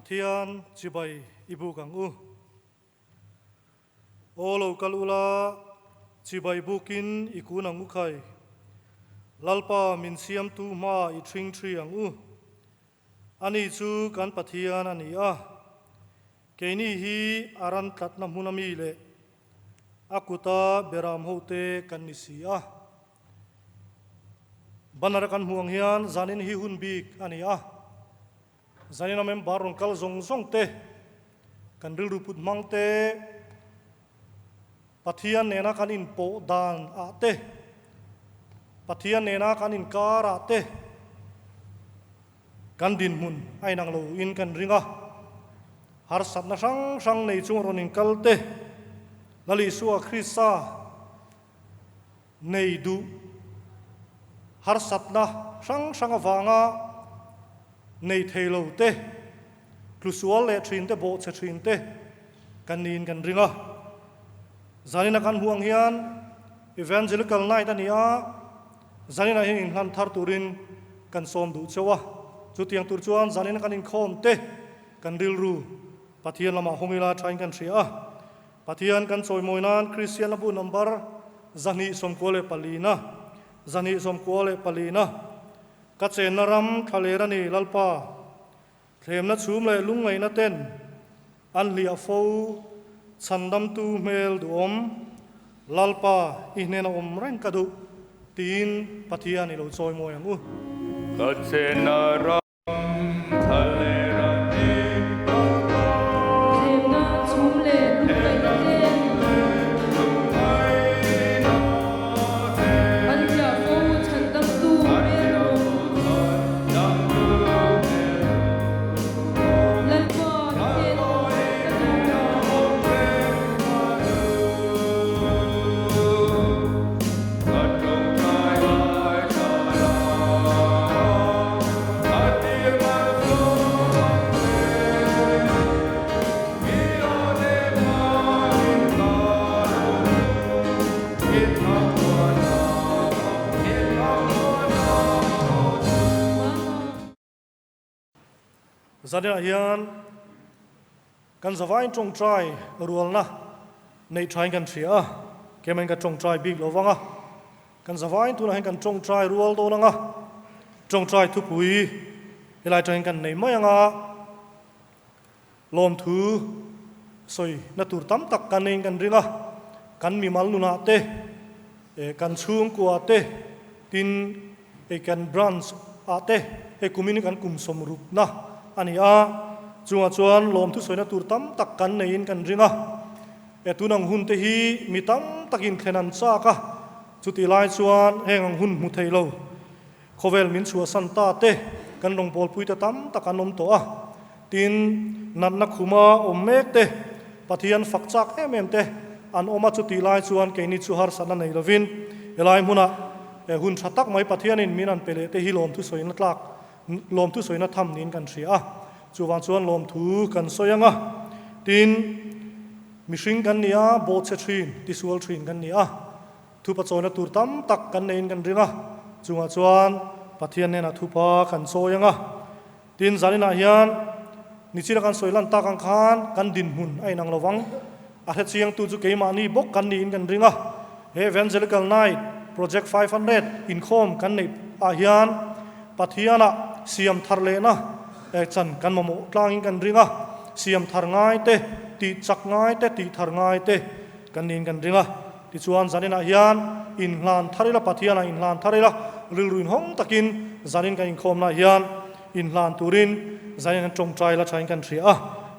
Pathian chibai i buk ang u. Aw lo kal ula, chibai bukin i kun ang u khai. Lalpa min siamtu hma i ṭhing ṭhi ang u. Ani chu kan Pathian a ni a, keini hi a ran tlatna hmun ami leh a kuta beram hote kan ni si a. Banner kan hmuh ang hian zanin hi hun bik a ni a, zanina member rawn kal zawng zawng te, kan rilru put hmang te, Pathian nena kan inpawh dan ah te, Pathian nena kan inkar ah te kan dinhmun a inang lo in kan ring a, harsatna hrang hrang nei chung rawn inkal te, Lal Isua Krista nei duh harsatna hrang hrang avanga nei thei lo te, tlusual leh thin te, bawhchhe thin te kan niin kan ring a. Zanina kan hmuh ang hian Evangelical Night a ni a, zanina hian inhlan thar turin kan sawm duh cheu a. Chutiang tur chuan zanina kan inkhawm te kan rilru Pathian lamah hawng ila thain kan hria a. Pathian kan chawimawi nan Kristian a bu number 294 na, 294 na, Ka chenna ram thlaler a ni Lalpa, thlemna chhum leh lungngaihna ten an hliah fo, chhandamtu hmel duhawm, Lalpa i hnena awm reng ka duh tiin Pathian i lo chawimawi ang u. Ka chenna ram thlaler a ni Lalpa. Thlemna chhum leh lungngaihna ten an hliah fo chhandamtu hmel duhawm. Lalpa i hnena awm reng ka duh. Zaninah hian kan zavain tawngtai rualna neih thain kan hria a, keimahin ka tawngtai bik lo vang a, kan zavain tunah hian kan tawngtai rual dawn ang a, tawngtai thupui helai atangin kan nei mai ang a, lawmthu sawi na tur tam tak kan neiin kan ring a, kan mimal nunah te, kan chhungkua te, tin hei kan branch ah te hei kumin kan kum sawm rukna a ni a, chungah chuan lawmthu sawina tur tam tak kan neiin kan ring a, e tunang hun te hi mi tam takin thlen an chak a, chutih lai chuan heng ang hun hmu thei lo khawvel min chhuahsan ta te kan rawngbawlpui te tam tak an awm tawh a, tin natna khuma awm mek te Pathian fak chak em em te an awm a, chutih lai chuan keini chu harsatna nei lovin helai hmunah hun tha tak mai Pathianin min an pe leh te hi lawmthu sawina tlak lawmthu sawina tham niin kan hria a, chuvang chuan lawmthu kan sawi ang a, tin mihring kan ni a, bawhchhe thin, tisual thin kan ni a, thupa chawina tur tam tak kan neiin kan ring a, chungah chuan Pathian hnenah thupa kan chawi ang a. Tin, zaninah hian nichina kan sawi lan tak ang khan kan dinhmun a inang lo vang. A hrechiangtu chu keimahni bawk kan niin kan ring a. He Evangelical Night Project 500 inkhawm kan neih ah hian Pathianah siam thar lehna chan kan mamawh tlangin kan ring a. Siam thar ngai te, tih chak ngai te, tih thar ngai te kan niin kan ring a. Tichuan zaninah hian inhlan thar ila, Pathianah inhlan thar ila, rilru inhawng takin zanin kan inkhawmnaah hian inhlan turin zanin kan tawngtai la thain kan hria a.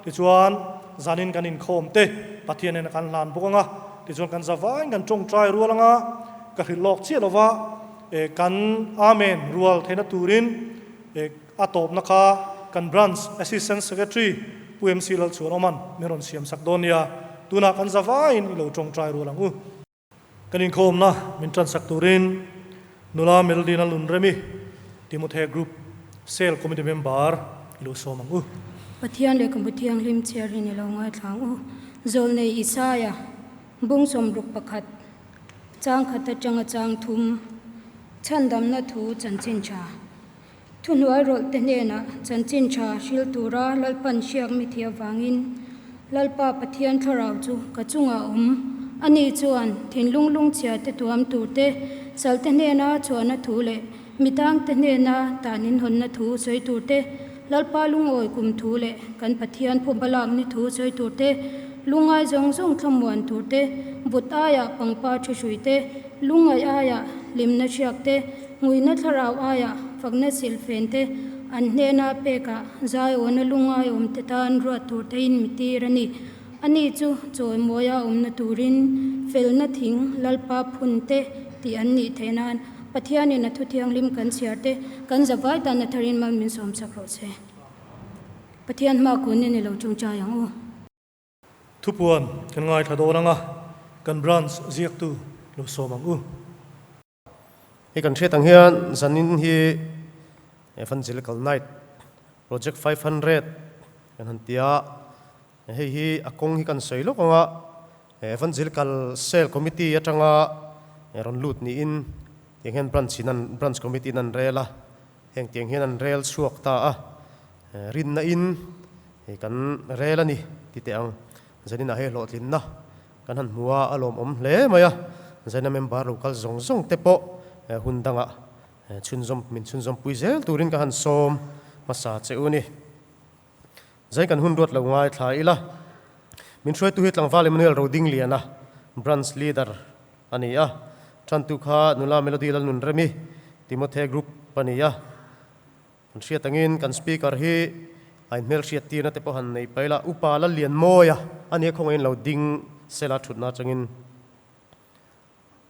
Tichuan zanin kan inkhawm te Pathian nen kan hlan bawk ang a, tichuan kan zavain kan tawngtai rual ang a, ka hrilh lawk chiah lova kan Amen rual theihna turin a tawpna kha kan Branch Assistant Secretary Pu MC Lalchhuanawman min rawn siam sak dawn nia, tunah kan zavaiin i lo tawngtai rual ang u. Kan inkhawmna min tan sak turin Nula Meldina Lunremi, Timothe Group Cell Committee Member i lo sawm ang u. Pathian lehkhabu thianghlim chhiar hi ni lo ngaithla ang u. Zawlnei Isaia, bung 61, chang khat atanga chang thum, chhandamna thu chanchin tha. Thuhnuairawlhte hnenah chanchin tha hril tura Lalpan hriak mi thih avangin Lalpa Pathian thlarau chu ka chungah a awm. Ani chuan thinlung lungchhia te tuam tur te, salte hnena chhuahna thu leh mitangte hnena tan inhawnna thu sawi tur te, Lalpa lungawi kum thu leh kan Pathian phuba lak ni thu sawi tur te, lungngai zawng zawng thlamuan tur te, vut aiah pangpar thi hrui te, lungngaih aiah hlimna hriak te, Nguina thlarau aia fakna silhfen te an hnena pekah zaiawna lungngai awm te tan ruat tur te in mi tir a ni. Ani chu chawimawia awmna turin felna thing Lalpa phun te tih an nih theih nan Pathianin a thu thianghlim kan chhiar te kan zavai tan a tharin mal min sawm chak rawh se. Pathian hma kun in i lo tawngtai ang u. Thupuan kan ngaithla dawn anga kan branch ziaktu lo sawm ang u. Hei kan hriat ang hian zanin hi Evangelical Night Project 500 kan han ti a, hei hi a kawng hi kan sawi lawk ang a, Evangelical Cell Committee atanga rawn lut niin tiang hian branch in an branch committee in an rel a, heng tiang hian an rel chhuak ta a, rinna in hei kan rel a ni ti teh ang, zaninah hei hlawhtlinna Kan han hmu a, a lawmawm hle mai a, Zaina member lo kal zawng zawng te pawh hun dangah chhunzawm min chhunzawm pui zel turin ka han sawm hmasa che u ni. Zain kan hun ruat lo ngai thla ila, min hruaitu hi tlangval Emmanuel Rodingliana, Branch Leader a ni a, tantu kha nula Melody Lalnunremi, Timothy Group a ni a. Kan hriat angin kan Speaker hi a inhmelhriat tirna te pawh han nei paih la, Upa Lallianmawia a nia khawngaihin lo ding sela thutna atangin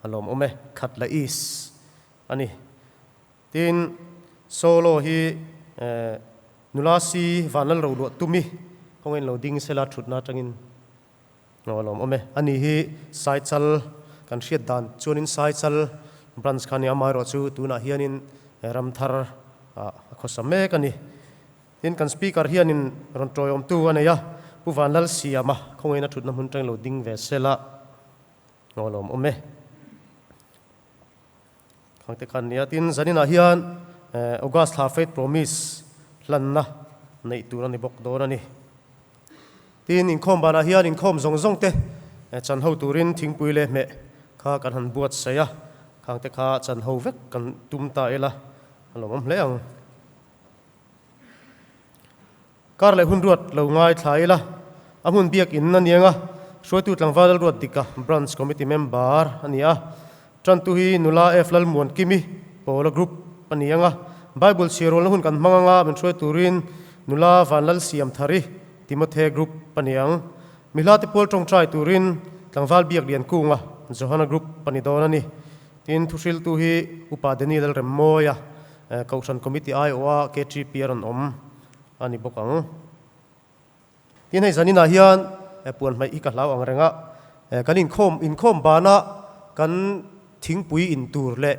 a lawmawm e, khat la is a ni. Tin, solo hi nula si Vanlal Roluah Tumi khawngaihin lo ding sela thutna atangin a lawmawm e. Ani hi Saichal kan hriat dan chuanin Saichal branch kha a ni a, amaherawhchu tunah hianin Ramthar ah a khawsa mek a ni. Tin, kan Speaker hianin rawn tawiawmtu a nei a, Pu Vanlalsiama khawngaihin a thutna hmun tang lo ding ve sela a lawmawm e. Khangte khan nia. Tin, zaninah hian August thla Faith Promise hlanna neih tur a ni bawk dawn a ni. Tin, inkhawm banah hian inkhawm zawng zawng te chan ho turin thingpui leh hmeh kha kan han buatsaih a, khangte kha chan ho vek kan tum ta ila a lawmawm hle ang. Kar leh hun ruat lo ngaithla ila, a hmun biak in a niang a, hruaitu tlangval Lalruat Dika Branch Committee member a ni a, tantu hi nula F Lalmuan Kimi Pawla Group a ni ang a, Bible chhiarrualna hun kan hmang anga min hruai turin nula Vanlalsiam Thari Timothy Group a ni ang. Mihla te pual tawngtai turin tlangval biak lian kunga Johana Group a ni dawn a ni. Tin, thuhriltu hi Upa Daniel Lalremmawia, Kohhran Committee aiawha KTP a rawn awm a ni bawk ang. Tin, hei zaninah hian puan hmaih hi ka hlau ang reng a, kan inkhawm inkhawm bana kan thingpui in tur leh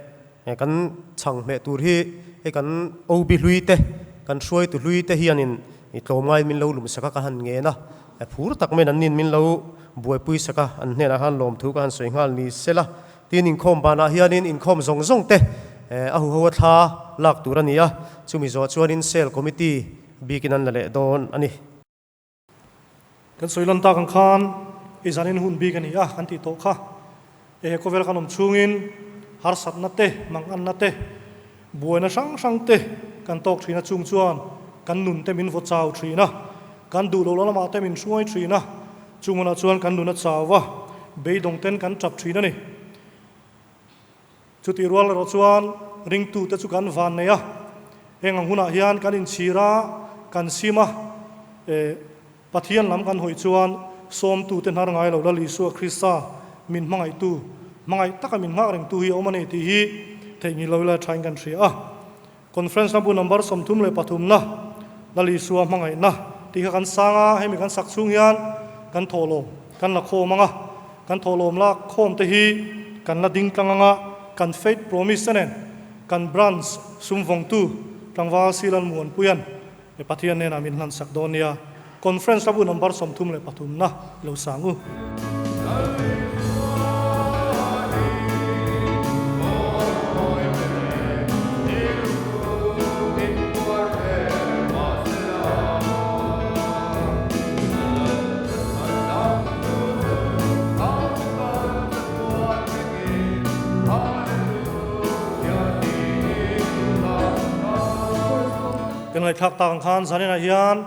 kan chhang hmeh tur hi hei kan OB hlui te, kan hruaitu hlui te hianin tlawmngaiin min lo lum sak a, ka han ngen a, phur tak maiin an nin min lo buaipui sak a, an hnenah khan lawmthu ka han sawi nghal ni sela. Tin, inkhawm banah hianin inkhawm zawng zawng te a huho a thla lak tur a ni a, chumi zawh chuanin Cell Committee bikin an la leh dawn a ni. Kan sawi lan tak ang khan i zanin hun bik a ni a kan tih tawh kha. He khawvel kan awm chhungin harsatna te, manganna te, buaina hrang hrang te kan tawk thin a, chung chuan kan nun te min vaw chau thin a, kan duh loh lamah te min hruai thin a, chung hunah chuan kan nun a chau va, beidawng ten kan tap thin a ni. Chutih rual erawh chuan ringtute chu kan van nei a, heng ang hunah hian kan inchhir a, kan sim a, eh, Pathian lam kan hawi chuan sawmtute hnar ngai lo Lal Isua Krista min hmangaihtu, hmangaih taka min nghak rengtu hi a awm a ni tih hi theihnghilh lo ila thain kan hria a. Conference lampu number 33 na Lal Isua hmangaihna tih kha kan sang a, hemi kan sak chhung hian kan thawhlawm kan la khawm ang a, kan thawhlawm lak khawm te hi kan la ding tlang ang a, kan faith promise te nen kan branch sum vawngtu tlangval Silan Muanpuia'n Pathian hnenah min hlan sak dawn nia. Conference lampu number 33 na lo sang u. ngaihthlak tak ang khan zaninah hian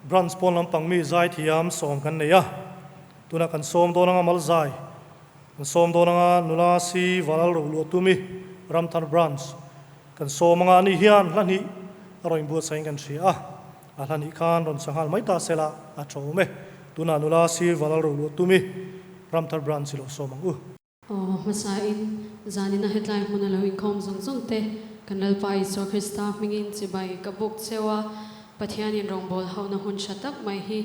Branch pawn lampang mi zaithiam sawm kan nei a, tunah kan sawm dawn anga Malzai kan sawm dawn anga nula si Valal Rohluah Tumi Ramthar Branch kan sawm anga ani hian hla hnih a rawn inbuatsahin kan hria a, a hla hnih khan rawn sanghal mai ta sela a tha awm e, tunah nula si Valal Rohluah Tumi Ramthar Branch hi lo sawm ang u. Aw, hmasain zanina hetlai hmuna lo inkhawm zawng zawng te, kan Lalpa Isua Krista hmingin chibai ka buk cheu a, Pathianin rawngbâwl hauhna hun hra tak mai hi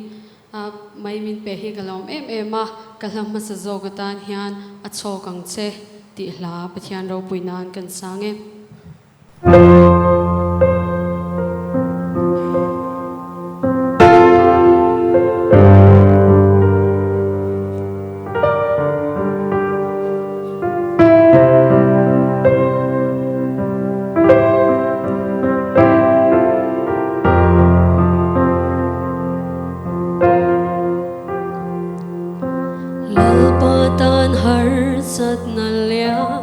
a mai min pe hi ka lawm em em a, ka hla hmasa zawk atan hian a chhawk ang che tih hla Pathian ropui nan kan sang e. Lalpa tan harsatna lian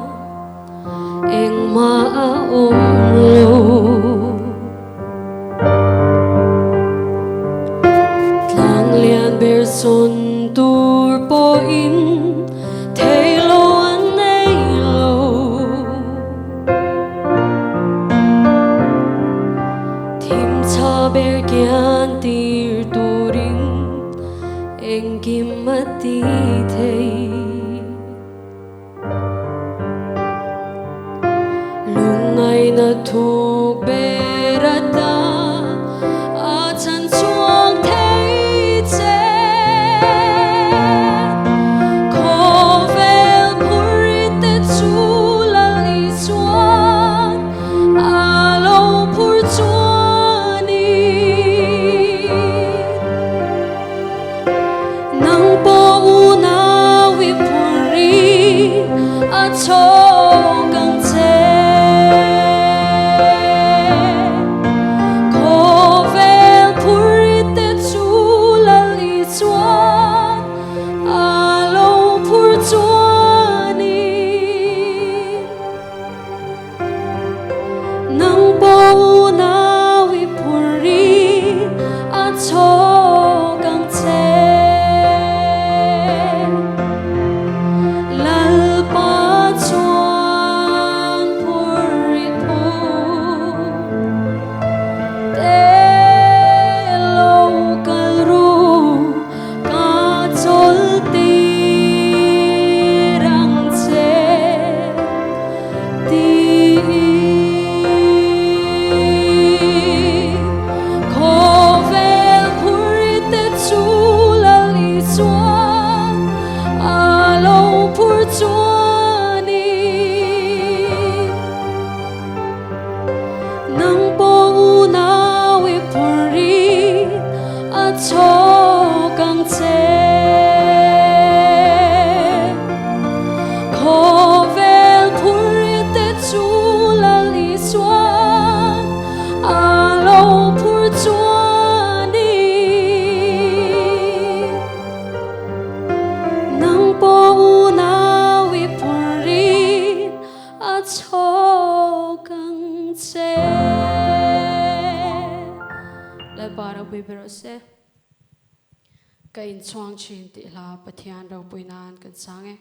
Engmah a awm lo. Tlang lian ber sawn tur pawhin thei lo an nei lo. Thim tha ber kian tir turin engkim a ti thei. Lungngaihna thuk ber ata a chan chhuak thei che. Khawvel phur te chu lal i chuan a lo phur chuan i. Nang pawh unau i phur i a chhawk ang che. Khawvel phur i te chu lal i chuan a lo phur chuan i. Nang pawh unau i phur i a chhawk ang che. Lalpa chuan phur i phur te lo kal ru ka chawl tir ang che. Khawvel phur te chu lal i chuan a lo phur chuan i nang pawh unau i phur i a chhawk ang che. Khawvel phur te chu lal i chuan a lo phur chuan i nang pawh unau i phur i a chhawk ang che. Lalpa ropui ber rawh se. Ka inchhuang thin tih hla Pathian ropui nan kan sang e.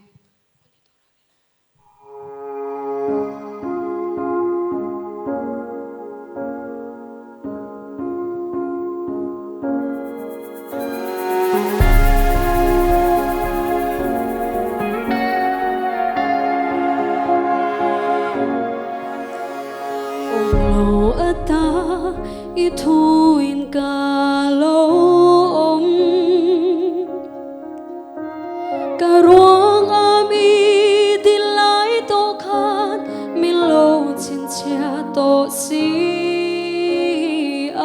Awm lo ata i thuin ka lo awm. Ka ruang a mi dil lai tawh khan min lo chhinchhiah tawh si a.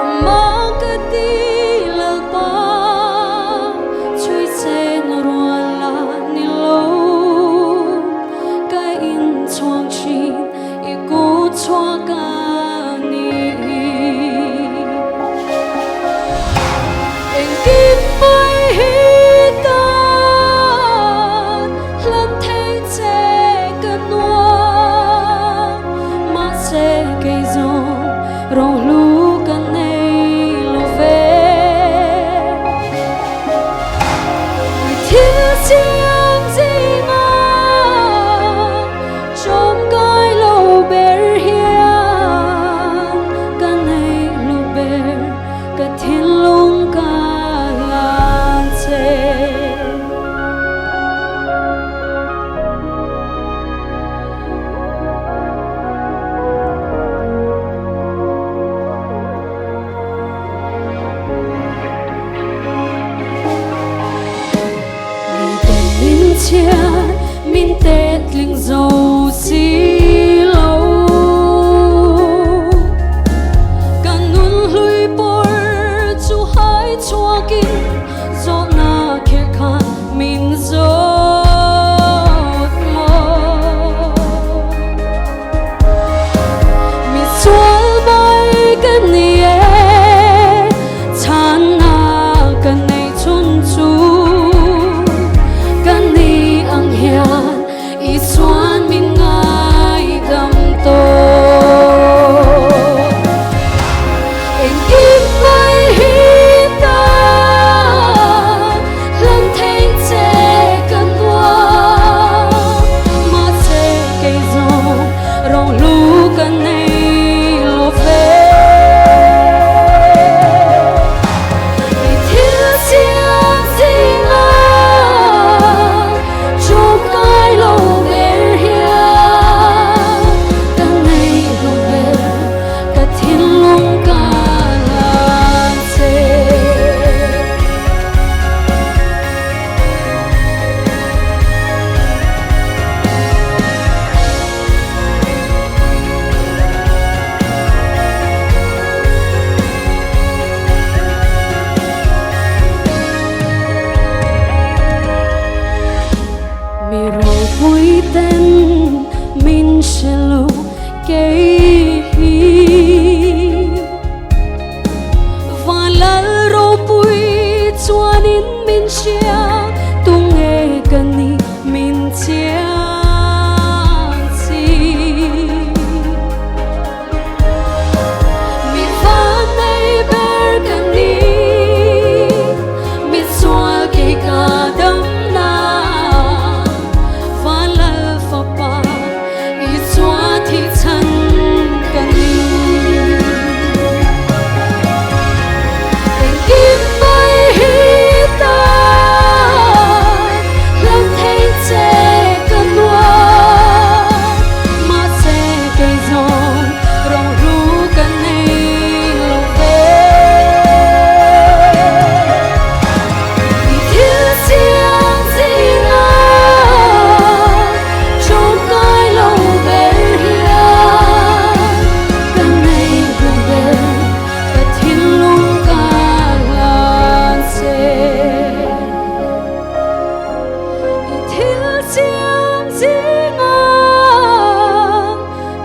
Amah ka ti Lalpa chhui chen rual la ni lo. Ka inchhuang thin i kut chhuak a ni. Engkim mai hi tan hlan thei che ka nuam. thleng zo si lo. Ka nun hlui pawr chu hai chhuakin zawhna kher khan min zawt maw. Mi sual mai ka ni e, chhanna ka nei chhun chu. Ka ni ang hian i chuan min ngaidam tawh. Engkim mai hi ta hlan thei che ka nuam. Mahse kei zawng rawng hlu ka nei lo ve. I thil siam zinga ṭawngkai lo ber hian ka nei lo ber ka thinlung ka hlan che. Mi ropui ten min hre lo kei hi Van lal ropui chuanin min hria tunge ka ni min chiang chi. Mi van nei ber ka ni, mi sual kei ka dam na. Van lal fapa i chua thi chhan ka ni. Engkim mai hi ta hlan thei che ka nuam. Mahse kei zawng rawng hlu ka nei lo ve. I thil siam zinga ṭawngkai lo ber hian ka nei hlu ber ka thinlung ka hlan che. I thil siam zinga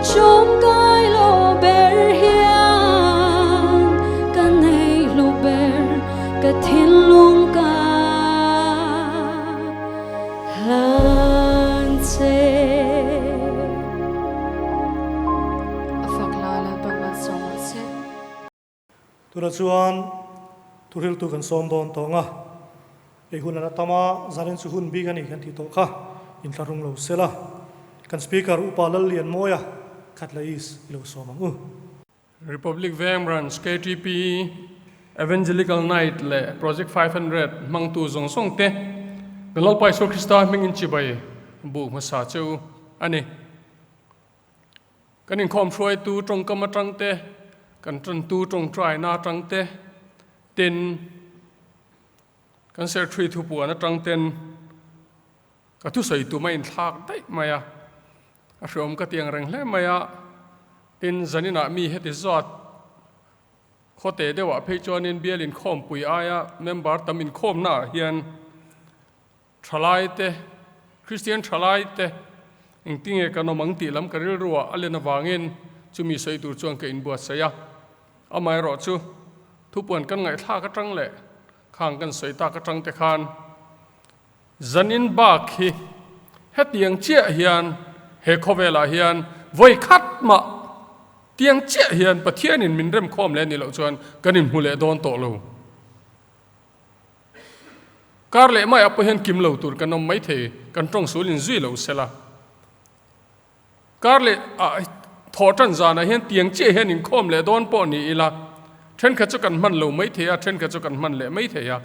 ṭawngkai lo ber hian ka nei hlu ber ka thinlung ka hlan che. A fak la Lalpa malsawm rawh se. Tunah chuan thuhriltu kan sawm dawn tawh ang a, ei hun an a tam a, zanin chu hun bik a ni kan tih tawh kha inthlahrung lo se la, kan Speaker Upa Lallianmawia Khatla East i lo sawm ang u. Republic Veng Branch KTP Evangelical Night leh Project 500 hmangtu zawng zawng te kan Lalpa Isua Krista hmingin chibai buk hmasa che u a ni. Kan inkhawm hruaitu tawngkam atang te, kan tantu tawngtaina atang te, tin kan serthui thupuan atang ten ka thusawi tum a inthlak daih mai a, a hreawm ka ti ang reng hle mai a, tin zaninah mi heti zat khawte deuhah phei chuanin bial inkhawmpui aia member tam inkhawmnaah hian Thalai te, Kristian thalai te engtinge kan awm ang tih lam ka rilruah a len avangin chumi sawi tur chuan ka inbuatsaih a. Amaherawh chu thupuan kan ngaihthlak atang leh khang kan sawi tak atang te khan zanin bak hi hetiang chiah hian he khawvelah hian vawi khat mah tiang chiah hian Pathianin min remkhawm leh nih loh chuan kan inhmu leh dawn tawh lo. Kar leh maiah pawh hian kim lo tur kan awm maithei, kan tawng sul in zui lo sela. Kar leh ah thawh tan zanah hian tiang chiah hian inkhawm leh dawn pawh ni ila, thenkhat chu kan hman lo maithei a, thenkhat chu kan hman leh maithei a,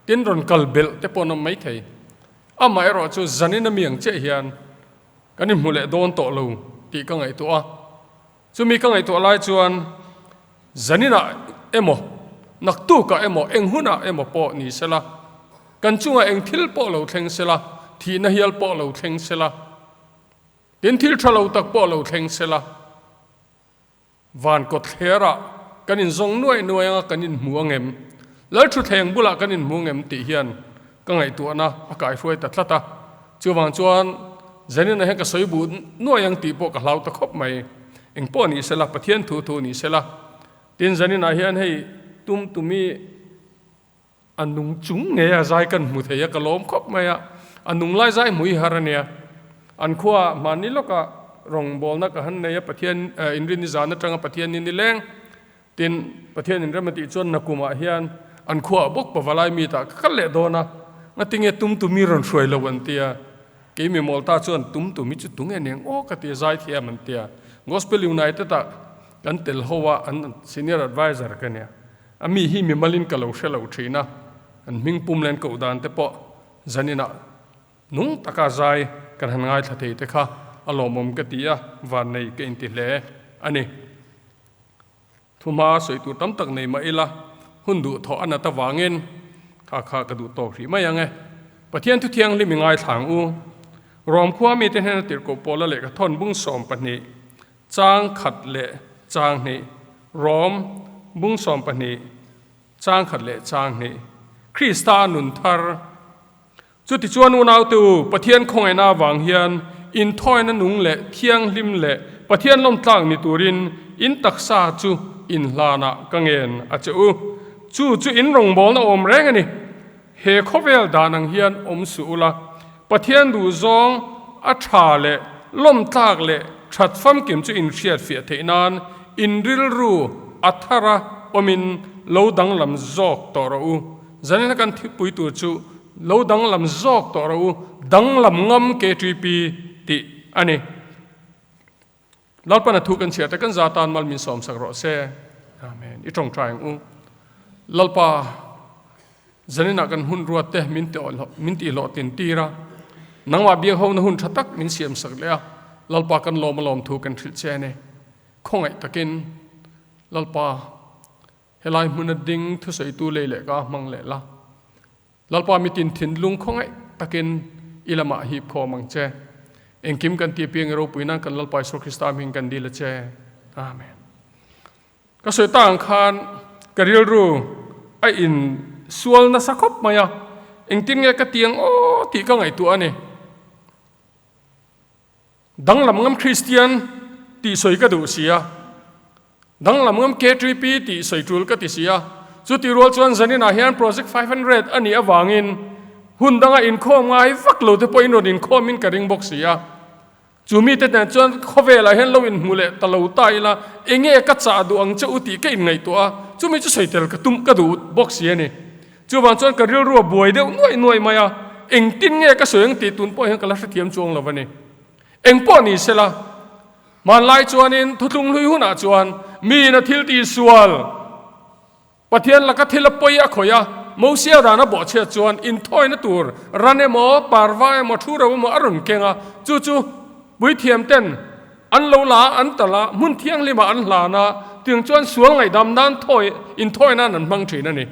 tin rawn kal belh te pawh an awm maithei. Amaherawh chu zanin a mi ang chiah hian kan inhmu leh dawn tawh lo tih ka ngaihtuah a. Chumi ka ngaihtuah lai chuan zaninah emaw, naktukah emaw, eng hunah emaw pawh ni sela, kan chungah eng thil pawh lo thleng sela, thihna hial pawh lo thleng sela. Tin thil tha lo tak pawh lo thleng sela, van kawtthlerah kan inzawng nuai nuai anga kan inhmu ang em? Lalthuthleng bulah kan inhmu ang em tih hian ka ngaihtuahna a kaihruai ta tlat a. Chuvang chuan Zaninah hian ka sawi bu nuai ang tih pawh ka hlau ta khawp mai. Engpawh ni sela, Pathian thu thu ni sela. Tin Zaninah hian hei tum tumi A nung chung ngei a zai kan hmu thei a, ka lawm khawp mai a. A nung lai zai hmu i har a nia. An khuaah hmanni lawkah rawngbawlna ka han nei a, Pathian inrin i zan atanga Pathian in i leng. Tin, Pathian in rem a tih chuan nakumah hian an khuaah bawk pavalai mi tah ka kal leh dawn a, ngatinge tum tumi rawn hruai lo an tia. Kei mi mawl ta chuan tum tumi chu tunge aniang aw ka ti a, zai thiam an tia. Gospel United ah kan tel ho a, an senior adviser ka nia. A mi hi mimalin ka lo hre lo thin a, an hming pum len koh dan te pawh zaninah nung taka zai kan han ngaithla thei te kha a lawmawm ka ti a, vannei ka inti hle a ni. Thuma sawi tur tam tak nei mah ila hun duh thawh a nat avangin kha kha ka duh tawk hrih mai ang e. Pathian thu thianghlim i ngaithla ang u. Rom khua mite hnena tirhkoh pawla lehkha thawn bung 12 Chang khat leh chang hnih, Rom, bung 12, chang khat leh chang hnih, Krista nun thar. Chutichuan unaute u, Pathian khawngaihna avang hian inthawina nung leh thianghlim leh Pathian lawmtlak ni turin in taksa chu inhlanah ka ngen a che u. Chu chu in rawngbawlna awm reng a ni. He khawvel dan ang hian awm suh ula, Pathian duhzawng a tha leh lawmtlak leh that famkim chu inhriat fiah theih nan in rilru a thar a awmin lo danglam zawk tawh rawh u. Zanina kan thipui tur chu lo danglam zawk tawh rawh u, danglam ngam KTP tih a ni. Lalpan a thu kan chhiar te kan za tan mal min sawmsak rawh se. Amen. I tawngtai ang u. Lalpa, zaninah kan hun ruat te min ti min ti hlawhtlin tir a. Nangmah biak ho na hun tha tak min siam sak leh a. Lalpa kan lawm a lawm thu kan hrilh che a ni. Khawngaih takin Lalpa, helai hmuna ding thusawitu lei leh ka hmang leh la. Lalpa mitin thinlung khawngaih takin i lamah hip khawm ang che. Engkim kan ti apiang i ropui nan kan Lalpa Isua Krista hming kan dil a che. Amen. Ka sawi ta ang khan ka rilru a in sual nasa khawp mai a, engtin nge ka ti ang aw tih ka ngaihtuah a ni. Danglam ngam Kristian tih sawi ka duh si a, danglam ngam KTP tih sawi tul ka ti si a. Chuti rual chuan zaninah hian Project 500 a nih avangin hun danga inkhawm ngai vak lo te pawhin rawn inkhawmin ka ring bawk si a. Chu mite nen chuan khawvelah hian lo inhmu leh ta lo ta ila enge ka chah duh ang che u tih ka inngaihtuah a, chumi chu sawi tel ka tum ka duh bawk si a ni. Chuvang chuan ka rilru a buai deuh nuaih nuaih mai a, engtin nge ka sawi ang tih tun pawh hian ka la hrethiam chuang lo a ni. Eng pawh ni sela, hmanlai chuanin thuthlung hlui hunah chuan miin a thil tihsual Pathian laka thil a pawi a khawih a, Mosia dan a bawhchhiat chuan inthawina tur ran emaw, parva emaw, thu ro emaw a rawn keng a, chu chu puithiam ten an lo la a, an tal a, hmun thianghlimah an hlan a, tiang chuan sual ngaihdam nan thawi inthawi nan an hmang thin a ni.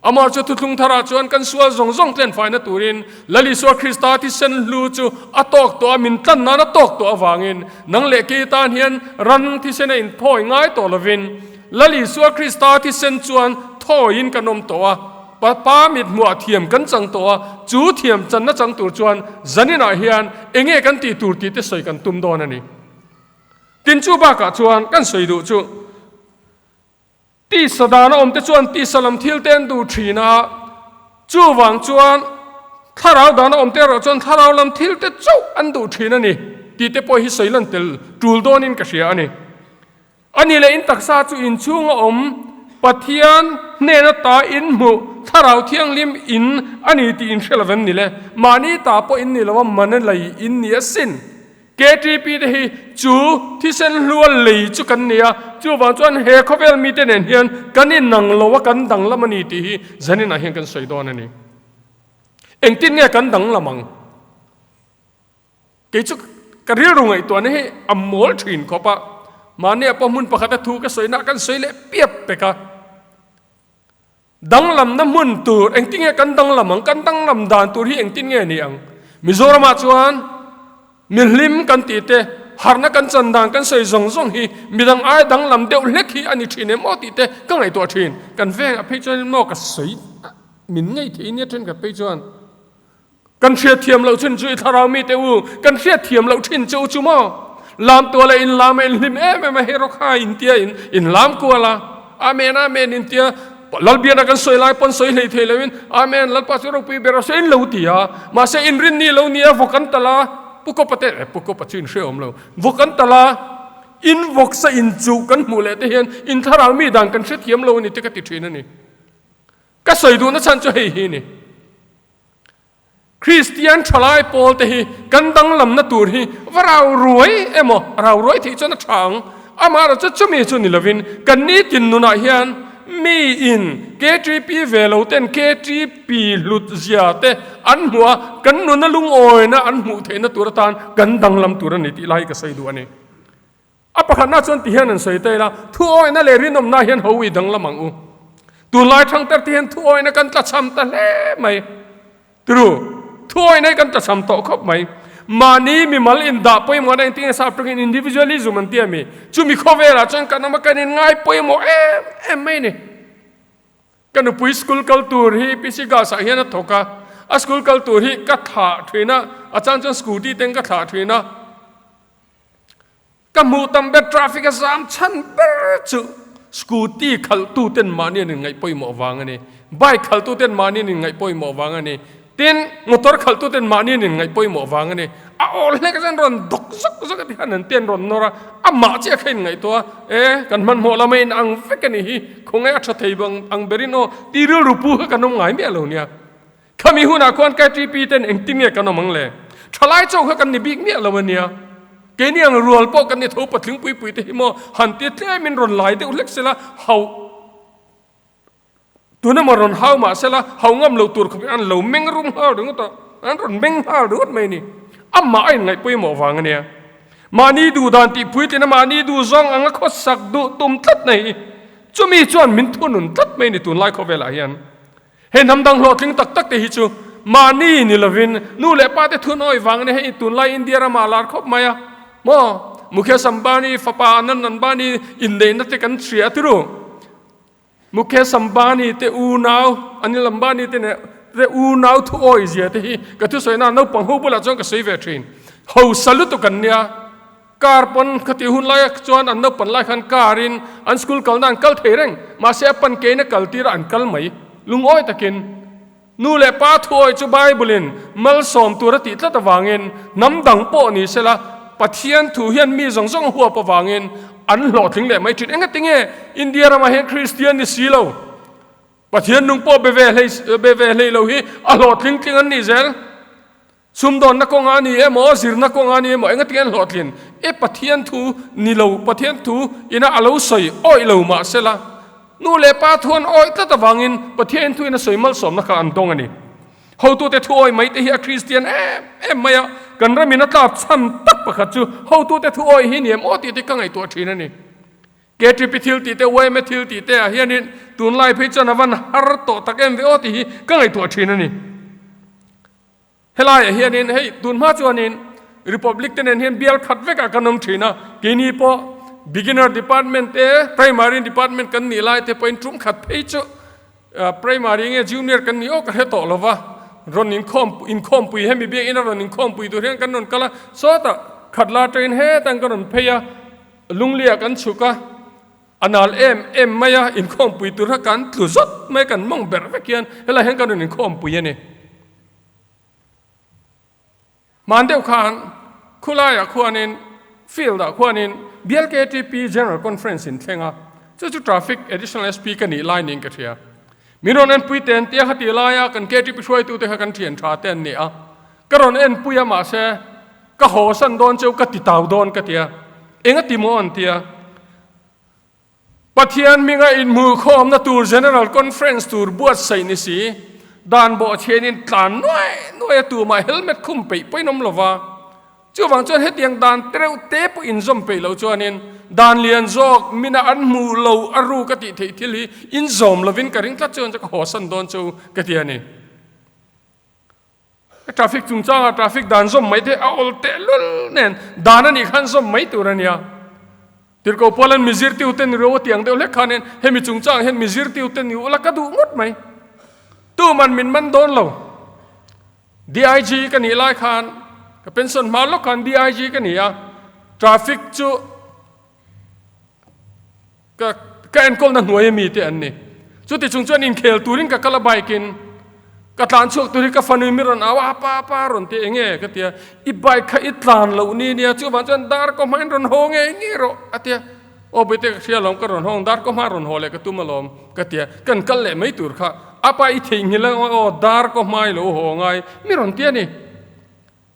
Amah chu thuthlung tharah chuan kan sual zawng zawng tlenfaina turin Lal Isua Krista thisen hlu chu a tawk tawh a, min tlan nan a tawk tawh avangin nang leh kei tan hian ran thisen a inthawi ngai tawh lovin Lal Isua Krista thisen chuan thawiin kan awm tawh a, Pa mit hmuah thiam kan chang tawh a, chu thiam channa chang tur chuan zaninah hian enge kan tih tur tih te sawi kan tum dawn a ni. Tin chu bakah chuan kan sawi duh chu Tisa dana awm te chuan tisa lam thil te an duh thin a, chuvang chuan thlarau dana awm te erawh chuan thlarau lam thil te chauh an duh thin a ni tih te pawh hi sawi lan tel tul dawnin ka hria a ni. A ni leh in taksa chu inchhunga awm Pathian hnena ta in hmuh thlarau thianghlim in a ni tih in hre lo vem ni le? Mahni ta pawh in ni lo a, mana lei in ni asin. KTP te hi chu thisen hlua lei chu kan ni a, chuvang chuan he khawvel mite nen hian kan inang lo a, kan danglam a ni tih hi zaninah hian kan sawi dawn a ni. Engtin nge kan danglam ang? Kei chu ka rilru ngaihtuahna hi a mawl thin khawp a, mahni ah pawh hmun pakhata thu ka sawina kan sawi leh piap pek a. Danglamna hmun tur engtin nge kan danglam ang? Kan danglam dan tur hi engtin nge ni ang? Mizoramah chuan. Mi hlim kan tih te, harhna kan chan dan kan sawi zawng zawng hi midang ai danglam deuh hlek hi a ni thin em aw tih te ka ngaihtuah thin. Kan vengah phei chuanin maw ka sawi min ngei thei nia thenkhat phei chuan kan hriatthiam loh chin chu i thlarau mite u kan hriatthiam loh thin che u chu maw lam tuala in lam a in hlim em em a hei rawk ha in tia in in lam kual a Amen Amen in tia Lalbiana kan sawi lai pawn sawi hlei thei loin Amen Lalpa chu ropui ber a sawi in lo ti a mahse in rin ni lo nia vawk an tal a Pu Kawpa te eh Pu Kawpa chu in hre awm lo vawk an tal a in vawk sa in chuh kan hmuh leh te hian in thlarau mi dan kan hrethiam lo a ni te ka ti thin a ni ka sawi duhna chhan chu hei hi a ni. Kristian thalai pawl te hi kan danglamna tur hi va rau ruai emaw, rau ruai theih chuan a tha ang. Amaherawh chu chumi chu ni lovin kan nitin nunah hian mi in KTP ve lo ten KTP hlut zia te an hmuh a, kan nuna lungawina an hmuh theihna tur atan kan danglam tur a ni tih lai hi ka sawi duh a ni. A pakhatna chuan ti hian an sawi ta ila, thuawihna leh rinawmna hian ho i danglam ang u. Tunlai thangter te hian thuawihna kan tlachham ta hle mai. Tru, thuawihna hi kan tlachham tawh khawp mai. Mahni mimal indah pawimawhna engtin nge sap tawngin individualism an ti a mi? Chumi khawvelah chuan kan awm a, kan inngai pawimawh em em mai ni. Ka nupui school kal tur hi PC Girls ah hian a thawk a, a school kal tur hi ka thlah thin a, a chang chuan scooty ten ka thlah thin a. Ka hmuh tam ber traffic a zam chhan ber chu scooty khalhtu ten mahni an inngaih pawimawh vang a ni. Bike khalhtu ten mahni an inngaih pawimawh vang a ni. Tin, motor khalhtu ten mahni an inngaih pawimawh vang a ni. A awl hlek chuan rawn dawk zawk zawk a ti khan an ten rawn nawr a, amah chiah kha inngaihtuah a, e, kan hmanhmawh lama in ang vek a nih hi, khawngaih a tha thei bang ang berin aw, ti rilru pu kha kan awm ngai miah lo nia. Khami hunah khuan KTP ten engtin nge kan awm ang le? Thalai chauh kha kan ni bik miah lo ania. Keini ang rual pawh kan ni tho patling pui pui te hi maw han ti tlemin rawn lai deuh hlek sela hau tuna maw rawn hau mah sela hau ngam lo tur khawpin an lo meng rum nghal ringawt a, an rawn meng nghal ringawt mai a ni. Amah a inngaih pawimawh vang ania. Mahni duh dan tih puitlin a mahni duh zawng anga khawsak duh tum tlat na hi chumi chuan min thunun tlat mai a ni tunlai khawvelah hian. Hei hnam dang hlawhtling tak tak te hi chu mahni ni lovin nu leh pa te thunawi vang ania hei tunlai India ramah a lar khawp mai a maw Mukesh Ambani fapa Anand Ambani inneihna te kan hria a tiru Mukesh Ambani te unau Anil Ambani te neh te unau thuawi zia te hi ka thusawi na naupang ho bulah chuan ka sawi ve thin hausa lutuk an nia. Car pawn ka tih hun lai chuan an naupan lai khan car in an school kalna an kal thei reng, mahse a pan kein a kal tir a an kal mai. Lungawi takin nu leh pa thuawi chu Bible in malsawm tur a tih tlat avangin hnam dang pawh ni sela Pathian thu hian mi zawng zawng a huap avangin an hlawhtling leh mai thin. Engatinge India ramah hian Kristian ni si lo? Pathian nung pawh be ve hlei be ve hlei lo hi a hlawhtling tling an nih zel. Sumdawnna kawnga a ni emaw, zirna kawnga a ni emaw, engatinge an hlawhtlin? E Pathian thu ni lo, Pathian thu ina a lo sawi awih lo mah sela, nu leh pa thu an awih tlat avangin Pathian thu in a sawi malsawmna kha an dawng a ni. Hotute thu awih mai te hi a Kristian em em mai a, kan ramin a tlak chhan tak pakhat chu hotute thu awih hi ni em aw tih te ka ngaihtuah thin a ni. KTP thil tih te, yma thil tih te ah hianin tunlai phei chuan a van har tawh tak em ve aw tih hi ka ngaihtuah thin a ni. Helaiah hianin hei tunhma chuanin Republic te nen hian bial khat vekah kan awm thin a, keini pawh Beginner Department te, Primary Department kan nih lai te pawhin tum khat phei chu Primary nge Junior kan nih aw ka hre tawh lo va, rawn inkhawm inkhawmpui hemi biakinn a rawn inkhawmpui tur hian kan rawn kal a, sawtah khat la atangin hetang ka rawn phei a, Lunglia kan chhuk a. A nal em em mai a, inkhawmpui tur kha kan tlu zawt mai, kan mawng berh vek hian helai hian kan rawn inkhawmpui a ni. Hman deuh khan khulaiah khuanin field ah khuanin BLKTP General Conference in thleng a, chu chu Traffic Additional SP ka nih lai niin ka hria. Min rawn enpui te an tia kha tih laia kan KTP hruaitute kha kan thian tha te an ni a, ka rawn enpui a mahse ka haw san dawn cheu ka ti tau dawn ka tia, eng a ti maw an tia. Pathian hminga inhmuhkhawmna tur General Conference tur buatsaih ni si, dan bawhchhianin tlan nuai nuai a tumah helmet khum peih pawhin awm lova. Chuvang chuan hetiang dan tereuh te pawh inzawm peih loh chuanin dan lian zawk mina an hmuh lo a ruk a tih theih thil hi inzawm lovin ka ring tlat chuan chu ka hawsan dawn chu ka ti a ni. Traffic chungchanga traffic dan zawm mai te a awl tehlul nen dan a nih khan zawm mai tur a nia. Tirhkoh Paula'n mi zirtiute ni ro a tiang deuh hlek khanin hemi chungchangah hian mi zirtiute ni ula ka duh ngawt mai. Tuman min man dawn lo. DIG ka nih lai khan ka pension hma lawk khan DIG ka ni a, traffic chu ka ka enkawlna hnuai ami te an ni. Chuti chung chuan inkhel turin ka kal a bike in ka tlan chhuak tur hi ka fanu mi rawn au a, pa pa rawn ti enge ka ti a, i bike kha i tlan loh ni nia chuvang chuan dar kaw hmain rawn haw ngei ngei rawh a ti a, aw bawihte ka hria alawm ka rawn hawng dar kaw hma rawn haw leh ka tum alawm ka ti a, kan kal leh mai tur kha a pa i theihnghilh ang aw dar kaw hma i lo haw ngai mi rawn ti a ni.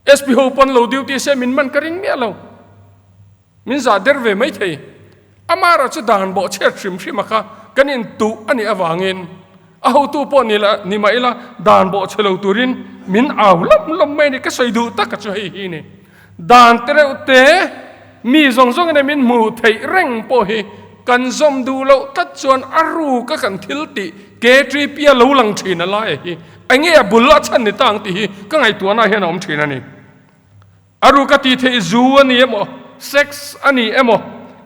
SP ho pawn lo duty se min man ka ring miah lo. Min zah der ve mai thei. Amara chu dan bawh chhiat hrim hrim a kha kan in tuh a nih avangin a hotu pawh ni la ni mah ila dan bawh chhe lo turin min au lawm lawm mai a ni. Ka sawi duh tak a chu hei hi ni. Dan te reuh te mi zawng zawng ina min hmuh theih reng pawh hi kan zawm duh loh tlat chuan a ruk a kan thil tih KTP a lo lang thin a lai a hi. Enge a bul a chhan ni ta ang tih hi ka ngaihtuahna hian a awm thin a ni. A ruk a tih theih zu a ni emaw, sex a ni emaw,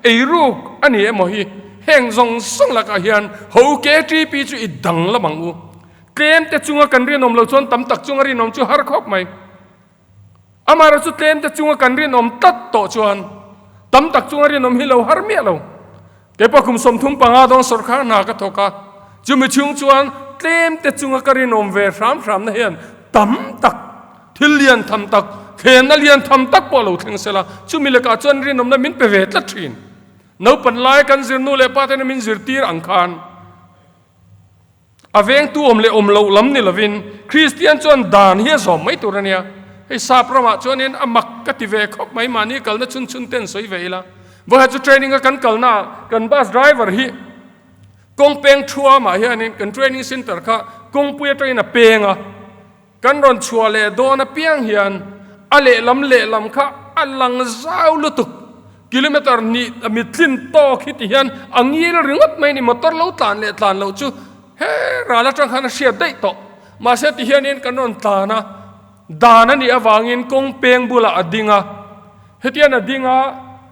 eiruk a ni emaw hi heng zawng zawng lakah hian ho KTP chu i dang lam ang u. Tlem te chunga kan rinawm lo chuan tam tak chunga rinawm chu har khawp mai. Amaherawh chu tlem te chunga kan rinawm tlat tawh chuan tam tak chunga rinawm hi lo har miah lo. Keipawh kum 35 dawn sawrkhar hna ka thawk a, chumi chhung chuan tlem te chunga ka rinawm ve hram hramna hian tam tak, thil lian tham tak, thlenna lian tham tak pawh lo thleng sela, chumi lekah chuan rinawmna min pe ve tlat thin. Naupan lai kan zirnu leh pa tena min zirtir ang khan a vengtu awm leh awm loh lam ni lovin Kristian chuan dan hi a zawm mai tur a nia. Hei sap ramah chuanin a mak ka ti ve khawp mai, mahni kalna chhun chhun ten sawi ve ila. Vawikhat chu training a kan kalna ah kan bus driver hi kawng peng thuamah hianin kan training center kha kawngpui atangin a peng a, kan rawn chhuah leh dawn apiang hian a lehlam lehlam kha a lang zau lutuk. Kilometer hnih a mittlin tawk hi ti hian a ngil ringawt mai a ni, motor lo tlan leh tlan loh chu he ral atang khan a hriat daih tawh. Mahse ti hianin kan rawn tlan a, dan a nih avangin kawng peng bulah a ding a, hetian a ding a,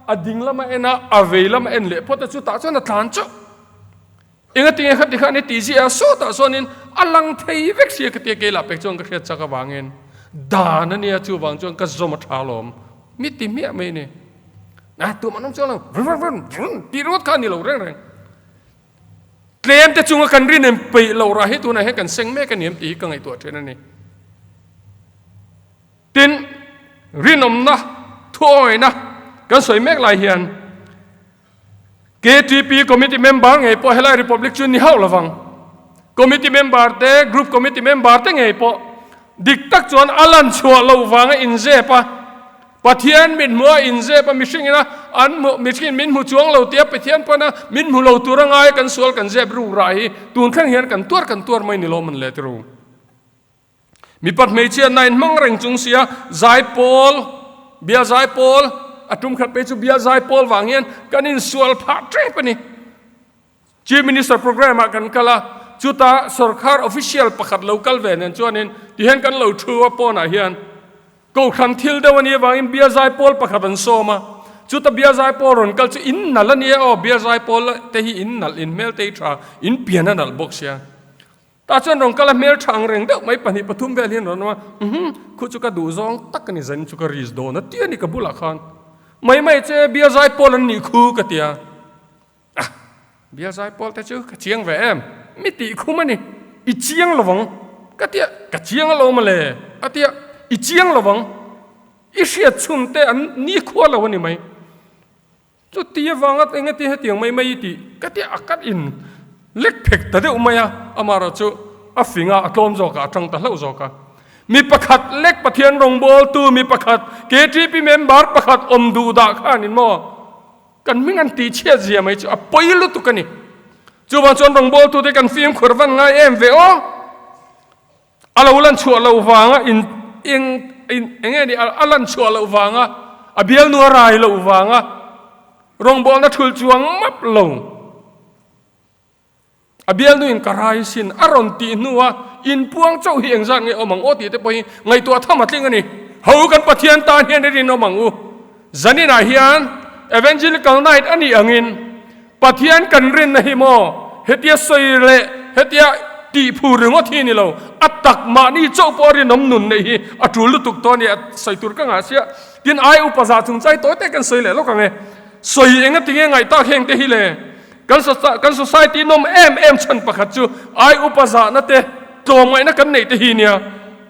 a ding lama en a, a vei lama en leh phawt a, chutah chuan a tlan chauh. Engatinge kha tikhan i tih ziah a, sawtah chuanin a lang thei vek sia ka tia keilah pek chuan ka hriat chak avangin dan a nia chuvang chuan ka zawm a tha alawm mi ti hmiah mai a ni. A tum an awm chuang lo vun vun vun vun tih ringawt kha a ni lo reng reng. Tlem te chunga kan rin em peih loh rah hi tunah hian kan seng mek a ni em tih hi ka ngaihtuah thin a ni. Tin, rinawmna thuawina kan sawi mek lai hian KTP committee member ngei pawh helai Republic chu ni hauh lovang. Committee member te, group committee member te ngei pawh dik tak chuan a lan chhuah loh vanga inzep a, Pathian min hmu a inzep a, mihring ina an hmu, mihring min hmu chuang lo tia Pathian pawn a min hmu lo tur a ngai kan sual kan zep ruk rah hi tun thleng hian kan tuar kan tuar mai ni lo man le tiru. Mipat hmeichhia hna in hmang reng chung sia zaipawl, bia zaipawl, a tum khat phei chu bia zaipawl vang hian kan insual phah tep a ni. Chief Minister program ah kan kal a, chuta sorkar official pakhat lo kal ve nen chuanin tihian kan lo thu a pawnah hian Kohhran thil deuh a nih avangin bia zaipawl pakhat an sawm a, chuta bia zaipawl rawn kal chu in nalh a nia aw, bia zaipawl te hi in nalh, in hmel te hi tha, in pian a nalh bawk sia. Tah chuan rawn kal a hmel tha ang reng deuh mai pahnih pathum vel hian rawn awm a, Uhmm, khu chu ka duh zawng tak a ni zanin chu ka risk dawn a ti a ni ka bulah khan. Mai mai che bia zai pawl an nih khu ka ti a. Ah, bia zai pawl te chu ka chiang ve em, mi tih khum a ni, i chiang lovang ka ti a, ka chiang alawm ale a ti a, i chiang lovang, i hriat chhun te an nikhua lo a ni mai. Chuti avanga eng ati hetiang mai mai i tih ka ti a ka in lek phek ta deuh mai a, amaherawh chu a fing a, a tlawm zawk a, a tang ta hlauh zawk a. Mi pakhat lek Pathian rawngbawltu mi pakhat KTP member pakhat awm duh dah khanin maw kan hming an tih chhiat zia mai chu a pawi lutuk a ni. Chuvang chuan rawngbawltute kan fimkhur van ngai em ve aw. A lo lan chhuah loh vanga in eng in eng nge ni a lan chhuah loh vanga a bialnu a rai loh vanga rawngbawlna thul chuang map lo a bialnu in ka rai sin a rawn tih hnua Inpuang chauh hi engzat nge awm ang aw tih te pawh hi ngaihtuah tham a tling a ni. Ho kan Pathian tan hian i rinawm ang u. Zaninah hian Evangelical Night a nih angin Pathian kan rinna hi maw hetia sawi leh hetia tih phur ringawt hi a ni lo, a tak mahni chauh pawh a rinawm nun neih hi a tul lutuk tawh a ni a sawi tur ka ngah sia. Tin ai upa zah chung chai tawi te kan sawi leh lawk ang e. Sawi enga tinge ngaih tak heng te hi le? Kan kan society nawm em em chhan pakhat chu ai upa zahna te tlawmngaihna kan neih te hi nia.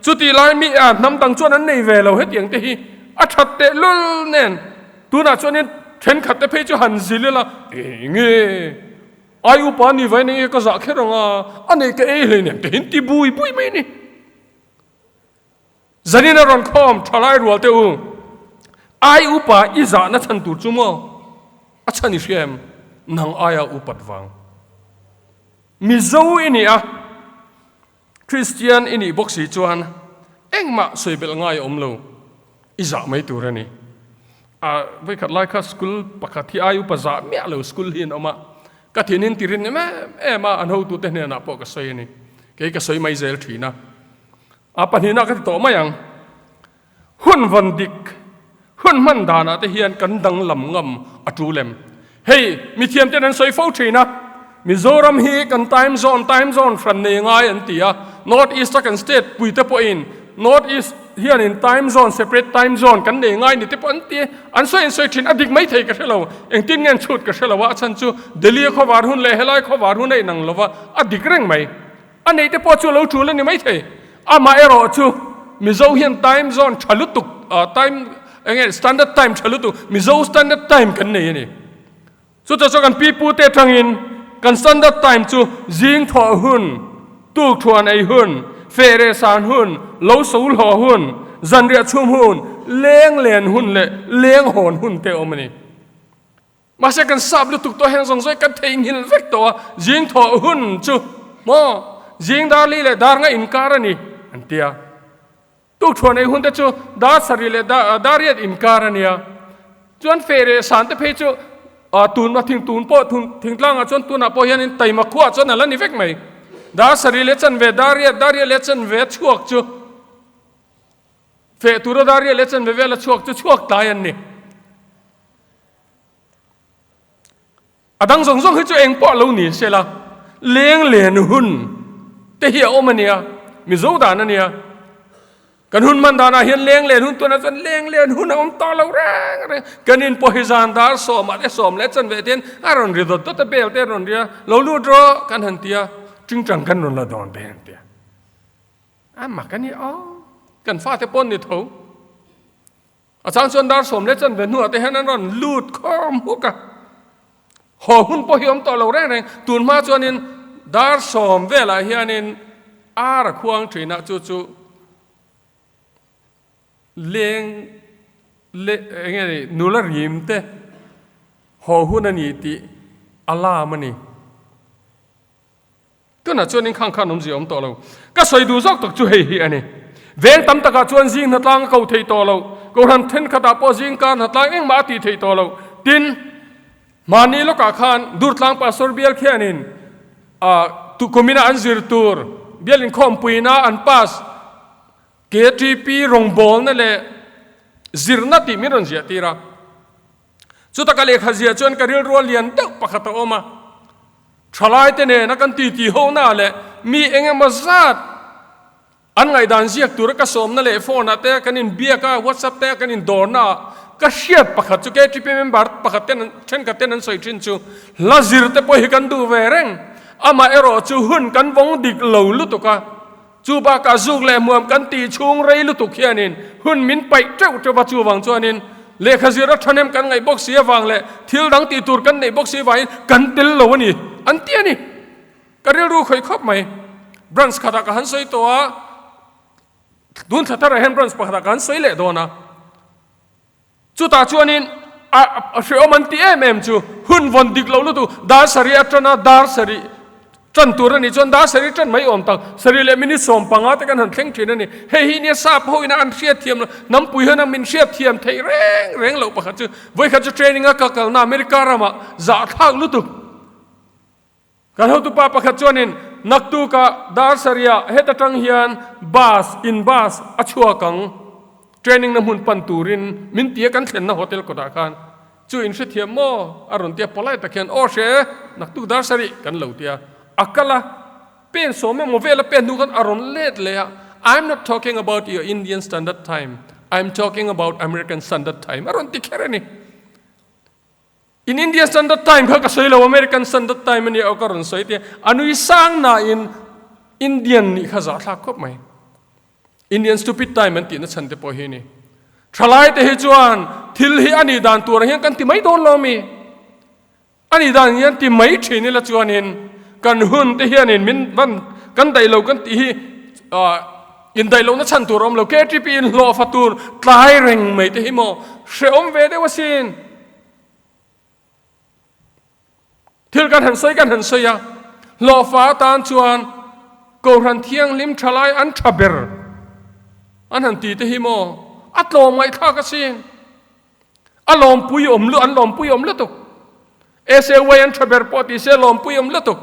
Chutih lai mi a hnam dang chuan an nei ve lo hetiang te hi a that teh lul nen tunah chuanin thenkhat te phei chu han zil ila enge ai upa ni vai nenge ka zah kher anga a nei ka ei hlei nem te hin ti bui bui mai ni. Zanin a rawn khawm thalai rual te u, ai upa i zahna chhan tur chu maw? A chhan i hria em? Nang aia upat vang. Mizo i nih a, Kristian i nih bawk si chuan engmah sawi belh ngai a awm lo, i zah mai tur a ni. A vawikhat lai kha school pakhat hi ai upa zah miah lo school hi an awm a, ka thinin ti rin em em a, an hotute hnenah pawh ka sawi a ni. Kei ka sawi mai zel thin a. A pahnihna ka ti tawh mai ang. Hun vawn dik, hun hman danah te hian kan danglam ngam a tul em? Hei, mithiam ten an sawi fo thin a, Mizoram hi kan time zone, time zone hran nei ngai an ti a, North East a kan state pui te pawhin North East hianin time zone, separate time zone kan nei ngai ni te pawh an ti, an sawi an sawi thin, a dik maithei ka hre lo, engtin nge an chhut ka hre lo a, a chhan chu Delhi a khawvar hun leh helai khawvar hun a inang lo va, a dik reng mai. A neih te pawh chu a lo tul a ni maithei. Amah erawh chu Mizo hian time zone tha lutuk, time eng nge standard time tha lutuk, Mizo standard time kan nei a ni. Chutah chuan kan pi pu te atangin kan standard time chu zing thawh hun, tuk thuan ei hun, feh reh san hun, lo so hlawh hun, zanriah chhum hun, leng len hun leh leng hawn hun te a awm a ni. Mahse kan sap lutuk tawh heng zawng zawng kan theihnghilh vek tawh a, zing thawh hun chu maw zing dar li leh dar nga inkar a ni an ti a. Tukthuan ei hun te chu dar sarih leh dar riat inkar a nia. Chuan feh leh san te phei chu tun a thing tun pawh thingtlangah chuan tunah pawh hianin taima khuaah chuan a la ni vek mai. Dar sarih leh chanve dar riat dar riat leh chanve a chhuak chu feh tura dar riat leh chanve vel a chhuak chu chhuak tlai an ni. A dang zawng zawng hi chu eng pawh lo ni se la, leng len hun te hi a awm a nia, Mizo dan a nia. Kan hun man danah hian leng len hun tunah chuan leng len hun a awm tawh lo reng reng. Kan in pawh hi zan dar sawmah te sawm leh chanve te hian a rawn ri dawt dawt a, bel te a rawn ri a, lo lut rawh kan han ti a, tingtang kan rawn la dawn te an ti a. A mak a ni aw, kan fate pawh an ni tho. A chang chuan dar sawm leh chanve hnuah te hian an rawn lut khawm huk a, haw hun pawh hi awm tawh lo reng reng. Tun hma chuanin dar sawm velah hianin ar a khuang thin a, chu chu leng leh eng nge ni nula rim te haw hun a ni tih alarm a ni. Tunah chuan inkhang khan awmzia awm tawh lo. Ka sawi duh zawk tak chu hei hi a ni. Veng tam takah chuan zing hnatlang a ko thei tawh lo. Kohhran thenkhatah pawh zing kar hnatlang engmah a tih theih tawh lo. Tin, mahni lawkah khan Durtlang Pastor bial khianin tukumina an zir tur bial inkhawmpuina an pass KTP rawngbawlna leh zirna tih min rawn ziah tir a. Chuta ka lehkha ziah chuan ka rilru a lian deuh pakhat a awm a. Thalaite nena kan titi hona leh mi eng emaw zat an ngaihdan ziak tura ka sawmna leh phone ah te kan inbiak a, WhatsApp te kan indawrna ah ka hriat pakhat chu KTP member pakhat ten thenkhat ten an sawi thin chu hla zir te pawh hi kan duh ve reng. Amah erawh chu hun kan vawng dik lo lutuk a, chu bakah zuk leh hmuam kan tih chhung rei lutuk hianin hun min paih teuh teuh a, chuvang chuanin lehkha zir a thahnem kan ngaih bawk si avang leh thil dang tih tur kan neih bawk si avangin kan tel lo a ni an ti a ni. Ka rilru khawih khawp mai. Branch khatah ka han sawi tawh a, tun thla tharah hian branch pakhatah ka han sawi leh dawn a. Chutah chuanin a hrehawm an ti em em chu hun vawn dik lo lutuk dar sarih atana dar sarih tan tur a nih chuan dar sarih tan mai awm tak sarih leh minute 15 te kan han thleng thin a ni. Hei hi nia sap ho ina an hriatthiam lo hnampui hian min hriatthiam theih reng reng loh pakhat chu vawikhat chu training a ka kalna America ramah zahthlak lutuk. Kan hotupa pakhat chuanin Naktukah dar sarihah heta tang hian bus in bus a chhuak ang. Training na hmun pan turin min tia kan thlenna hotel kawtah khan chu in hrethiam maw? A rawn tia polite tak hian aw hre naktuk dar sarih kan lo tia a kal a pen sawm emaw vel a pen hnu khan a rawn let leh a I'm not talking about your Indian standard time I'm talking about American standard time a rawn ti kher a ni. In India Standard Time kha ka sawi lo, American Standard Time a nia aw ka rawn sawi tia a nui sang nain Indian nih kha zahthlak khawp mai. Indian Stupid Time an tihna chhan te pawh hi a ni. Thalai te hi chuan thil hi a nih dan tur ang hian kan ti mai dawn lo mi? A nih dan hian ti mai thin ila chuanin kan hun te hianin min van kan daih lo kan tih hi indaih lohna chhan tur a awm lo. KTP inhlawhfa tur tlai reng mai te hi maw hrehawm ve deuh asin. Thil kan han sawi kan han sawi a, hlawhfa atan chuan Kohhran Thianghlim thalai an tha ber an han ti te hi maw a tlawm ngaihthlak asin. A lawmpui awm lu an lawmpui awm lutuk. SAY an tha ber pawh ti se lawmpui awm lutuk.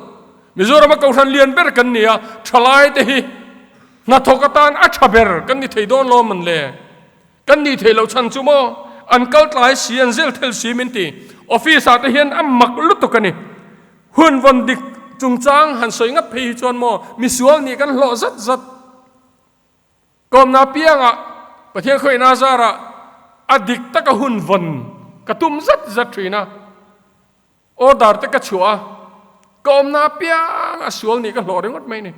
Mizorama Kohhran lian ber kan ni a, thalai te hi hnathawk atan a tha ber kan ni thei dawn lawm an le. Kan nih theih loh chhan chu maw? An kal tlai si, an zel thel si min ti. Office ah te hian a mak lutuk a ni. Hun vawn dik chungchang han sawi ngat phei hi chuan maw misual nih kan hlawh zat zat. Kawmna piangah Pathian khawihna zarah a dik taka hun vawn ka tum zat zat thin a. Order te ka chhuah a, ka awmna piang a sual nih ka hlawh ringawt mai ni.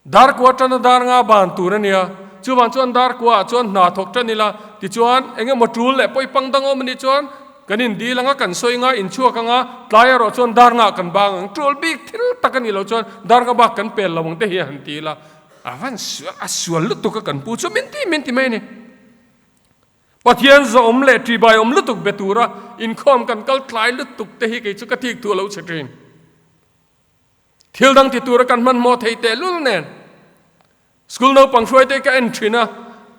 Dar kua tana dar nga ban tur a nia, chuvang chuan dar kuaah chuan hna thawk tan ila, tichuan eng emaw tul leh pawi pang dang awm a nih chuan kan indil anga kan sawi anga inchhuak anga tlai erawh chuan dar ngah kan bang ang, tul bik thil tak a nih loh chuan dar nga bak kan pel lo ang te hi a han ti ila, a van sual a sual lutuk a kan pu chu min ti min ti mai a ni. Pathian zawhawm leh ṭihbaiawm lutuk be tura inkhawm kan kal tlai lutuk te hi kei chu ka thik thu a lo chhe ṭhin. Thil dang ti tura kan hmanhmawh theih tehlul nen school naupang hruaite ka en thin a,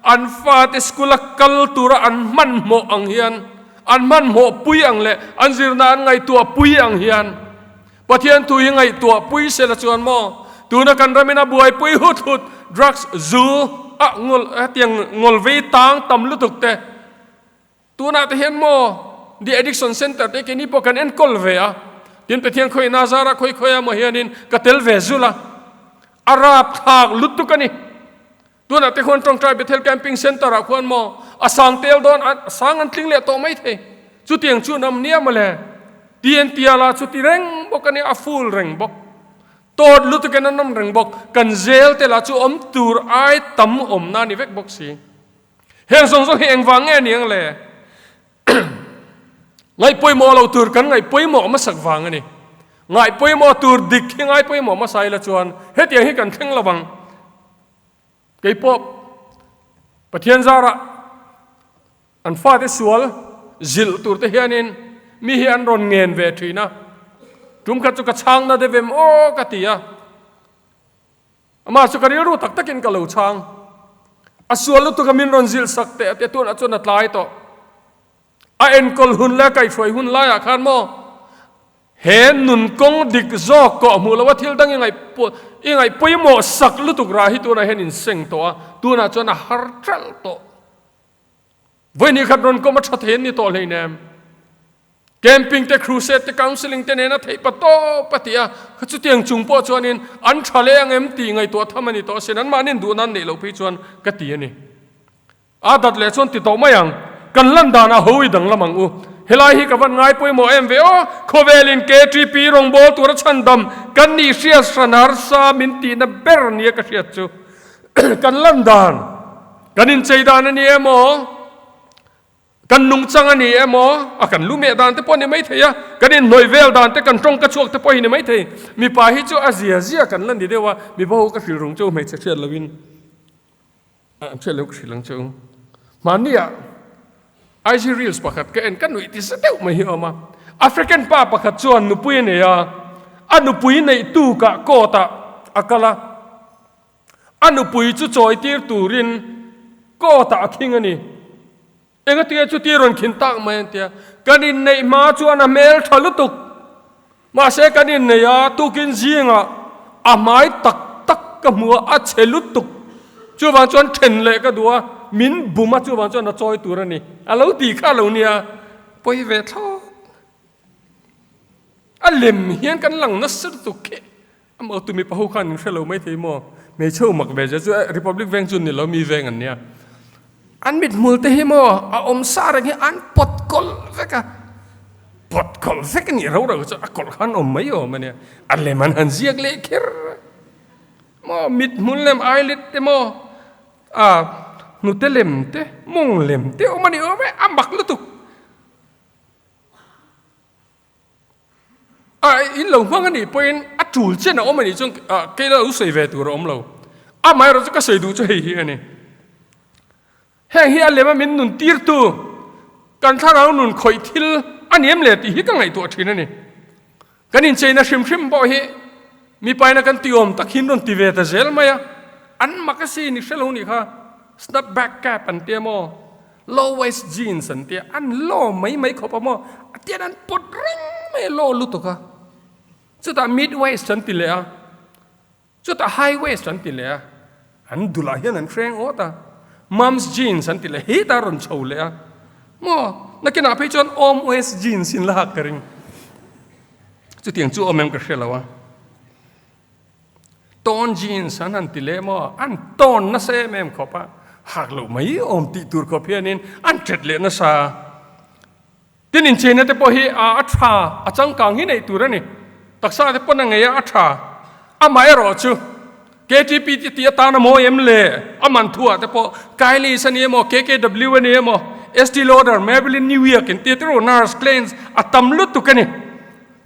an fate school a kal tura an hmanhmawh ang hian, an hmanhmawh pui ang leh an zirna an ngaihtuah pui ang hian Pathian thu hi ngaihtuah pui sela chuan maw tuna kan ramin a buaipui hut hut drugs zu a ngul hetiang ngawl vei tang tam lutuk te Tunah te hian maw The Addiction Centre te keini pawh kan enkawl ve a, tin Pathian khawi Nazara khawi khawi ah maw hianin ka tel ve zul a, a rapthlak lutuk a ni. Tunah te khuan Tawngtai Bethel Camping Centre ah khuan maw a sang tel dawn a sang an tling leh tawh mai thei. Chutiang chu an awm nia mawle. TNT ah lah chuti reng bawk a nia, a full reng bawk. Tawt lutukin an awm reng bawk. Kan zel te lah chu awm tur ai tam awmna a ni vek bawk si. Heng zawng zawng hi engvang nge ni ang le? Ngaih pawimawh lo tur kan ngaih pawimawh hmasak vang a ni. Ngaih pawimawh tur dik hi ngai pawimawh hmasa ila chuan hetiang hi kan thleng lo vang. Kei pawh Pathian zarah an fate sual zilh tur te hianin mi hi an rawn ngen ve thin a. Tum khat chu ka chhang na deuh em aw ka ti a. Amah chu ka rilru tak takin ka lo chhang. A sual lutuk a min rawn zilh sak teh a tia tunah chuan a tlai tawh. A enkawl hun leh a kaihhruai hun laiah khan maw he nun kawng dik zawk kawh hmuh loha thil dang i ngaih i ngaih pawimawh sak lutuk rah hi tunah hian inseng tawh a, tunah chuan a har ṭalh tawh. Vawihnih khat rawn kawm a ṭha thei an ni tawh hleinem. Camping te, crusade te, counselling te nena theih pa tawp a ti a, kha chutiang chung pawh chuanin an tha leh ang em tih ngaihtuah tham a ni tawh asin, anmahni'n duhna an neih loh phei chuan ka ti a ni. A dat leh chuan ti tawh mai ang, kan lan danah ho i danglam ang u. Helai hi ka van ngai pawimawh em ve aw, khawvelin KTP rawngbâwl tura chhandam kan nih hriat hran harsa min tihna ber nia ka hriat chu. Kan lan dan, kan inchei dan a ni em aw? Kan nungchang a ni emaw, a kan lu meh dan te pawh a ni maithei a, kan inhnawih vel dan te, kan tawngka chhuak te pawh hi ni maithei. Mipa hi chu a zia zia kan la ni deuh a, mipa ho ka hrilh rung che u, hmeichhe hriat loin an hriat loh ka hrilh ang che u. Hmanni ah IG Reels pakhat ka en, ka nuih ti sa deuh mai hi a awm a. African pa pakhat chuan nupui a nei a, a nupui neih tukah court ah a kal a, A nupui chu chawitir turin court-ah a khing a ni. Engatinge chuti rawn khin tak mai an tia. Kan inneih hma chuan a hmel tha lutuk. Mahse kan inneih a, tukin zingah A hmai tak tak ka hmu a, a chhe lutuk. Chuvang chuan then leh ka duh a, min bum a, chuvang chuan a chawi tur a ni. A lo ti kha lo nia, pawi ve thlawt. A lem hian kan lang nasa lutuk khi. Amah tu mipa ho khan in hre lo mai thei maw? Hmeichhe umak ve zia chu Republic veng chu ni lo mi veng an nia. An mithmul te hi maw a awm sa reng hi an pawt kawlh vek a. Pawt kawlh vek a nih rau rau chu a kawlh khan awm mai awm a nia. A lem an han ziak leh kher a. Maw mithmul lem eyelid te maw a hnute lem te mawng lem te awm a ni awm e a mak lutuk. A in lo hmang a nih pawhin a tul chen a awm a nih chuan kei la lo sawi ve tur a awm lo. Amaherawh chu ka sawi duh chu hei hi a ni. Heng hi a lema min nun tirtu kan thlarau nun khawih thil a ni em le tih hi ka ngaihtuah thin a ni. Kan incheina hrim hrim pawh hi mipaina kan ti awm tak hin rawn ti ve ta zel mai a, an mak a sin i hre lo nih kha snap back cap an tia maw? Low waist jeans an tia, an law mai mai khawp a maw? A tian an pawt reng mai a law lutuk a. Chutah mid waist an ti leh a, chutah high waist an ti leh a, an dulah hian an hreng awt a. Mom's jeans an ti leh, hetah a rawn chho leh a. Maw? Nakinah phei chuan awm waist jeans in la hak ka ring. Chutiang chu awm em ka hre lo a. Tawn jeans an han ti leh maw? An tawn nasa em em khawp a, hak loh mai awm tih tur khawp hianin an ṭet leh nasa. Tin, incheina te pawh hi a ṭha, a changkang hi neih tur a ni. Taksa te pawn a ngei a, a ṭha. Amaherawh chu KTP te tih atana mawi em le? A man thuah te pawh Kylie's a ni emaw, KKW a ni emaw, Estee Lauder, Maybelline New York in tia tiraw, Nars, Clanes a tam lutuk a ni.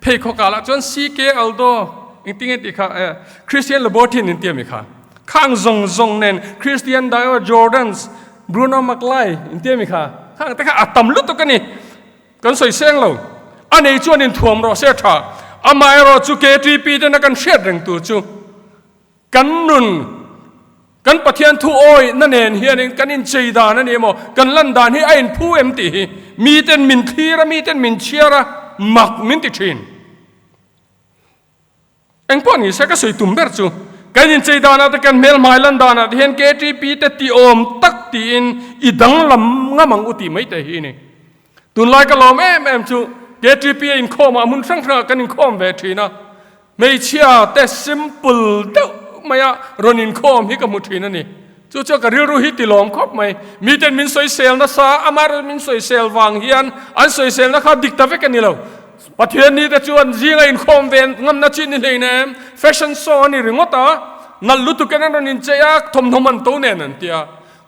Pheikhawk ah lah chuan CK Aldo engtin nge tih kha Christian Louboutin in tia mi kha khang zawng zawng nen Christian Dior Jordans Bruno Magli in tia mi kha khang te kha a tam lutuk a ni kan sawi seng lo a nei chuan in thuam rawh se tha amaherawh chu KTP tena kan hriat reng tur chu Kan nun, kan Pathian thu awi na nen hianin kan inchei dan a ni emaw, kan lan dan hi a inphu em tih hi miten min thlir a, miten min chhiar a, mak min ti thin. Engpawh ni se ka sawi tum ber chu kan inchei danah te kan hmelhmai lan danah te hian KTP te ti awm tak tiin i danglam ngam ang u tih mai te hi a ni. Tunlai ka lawm em em chu KTP a inkhawmah hmun hrang hrangah kan inkhawm ve thin a, Hmeichhia te simple deuh maia rawn inkhawm hi ka hmu thin a ni. Chu chuan ka rilru hi ti lawm khawp mai. Miten min sawisel nasa, amah erawh min sawisel vang hian an sawiselna kha dik ta vek a ni lo. Pathian ni te chuan zinga inkhawm ve ngamna chi ni hlein em? Fashion show a ni ringawt a, nalh lutukin an rawn inchei a, thawmhnaw man to nen an ti a.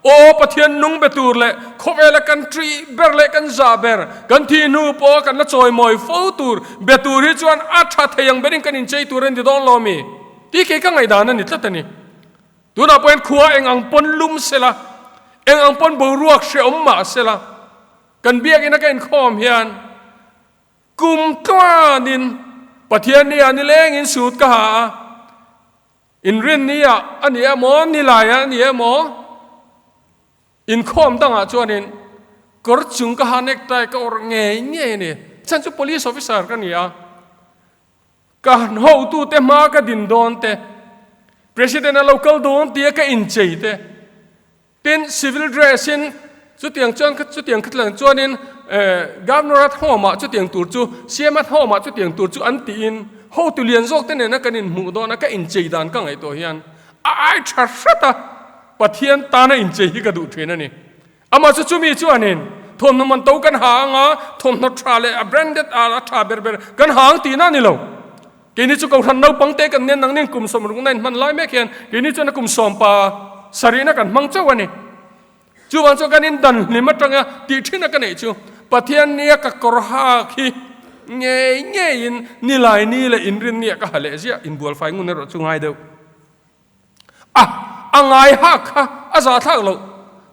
Aw Pathian nung be tur leh khawvela kan ṭih ber leh kan zah ber, kan thih hnu pawha kan la chawimawi fo tur be tur hi chuan a ṭha thei ang berin kan inchei tur a ni dawn lo mi? Tih kei ka ngaihdan a ni tlat a ni. Tunah pawhin khua eng ang pawn lum sela, eng ang pawn boruak hrehawm mah sela, kan biakina ka inkhawm hian kum tluanin Pathian ni ah nilengin sut ka ha a, Inrinni ah a ni emaw, nilai ah a ni emaw, inkhawm dangah chuanin kawr chung ka ha necktie ka awrh ngei ngei a ni. Chhan chu police officer ka ni a, ka hotute hma ka din dawn te, president a lo kal dawn tia ka inchei te, Tin, civil dress in chutiang chuan chutiang khitlang chuanin Governor at home ah chutiang tur chu, CM at home ah chutiang tur chu an tiin hotu lian zawk te nena kan inhmuh dawn a, ka inchei dan ka ngaihtuah hian a ai tha hret a, Pathian tana inchei hi ka duh thin a ni. Amah chu chumi chuanin thawmhnaw man to kan ha anga thawmhnaw tha leh a branded a tha ber ber kan ha ang tihna a ni lo. Keini chu Kohhran naupang te kan nen nangnin kum sawmrukna in hman lai mek hian keini chuan a kum sawmpa sarihna kan hmang chauh a ni. Chuvang chuan kan indan hlim atanga tih thin a ka neih chu Pathian nia ka kawr hak hi ngei ngeiin nilai ni leh inrin nia ka ha leh ziah inbualfai ngun erawh chu ngai deuh. A, a ngai hak kha a za thlak loh.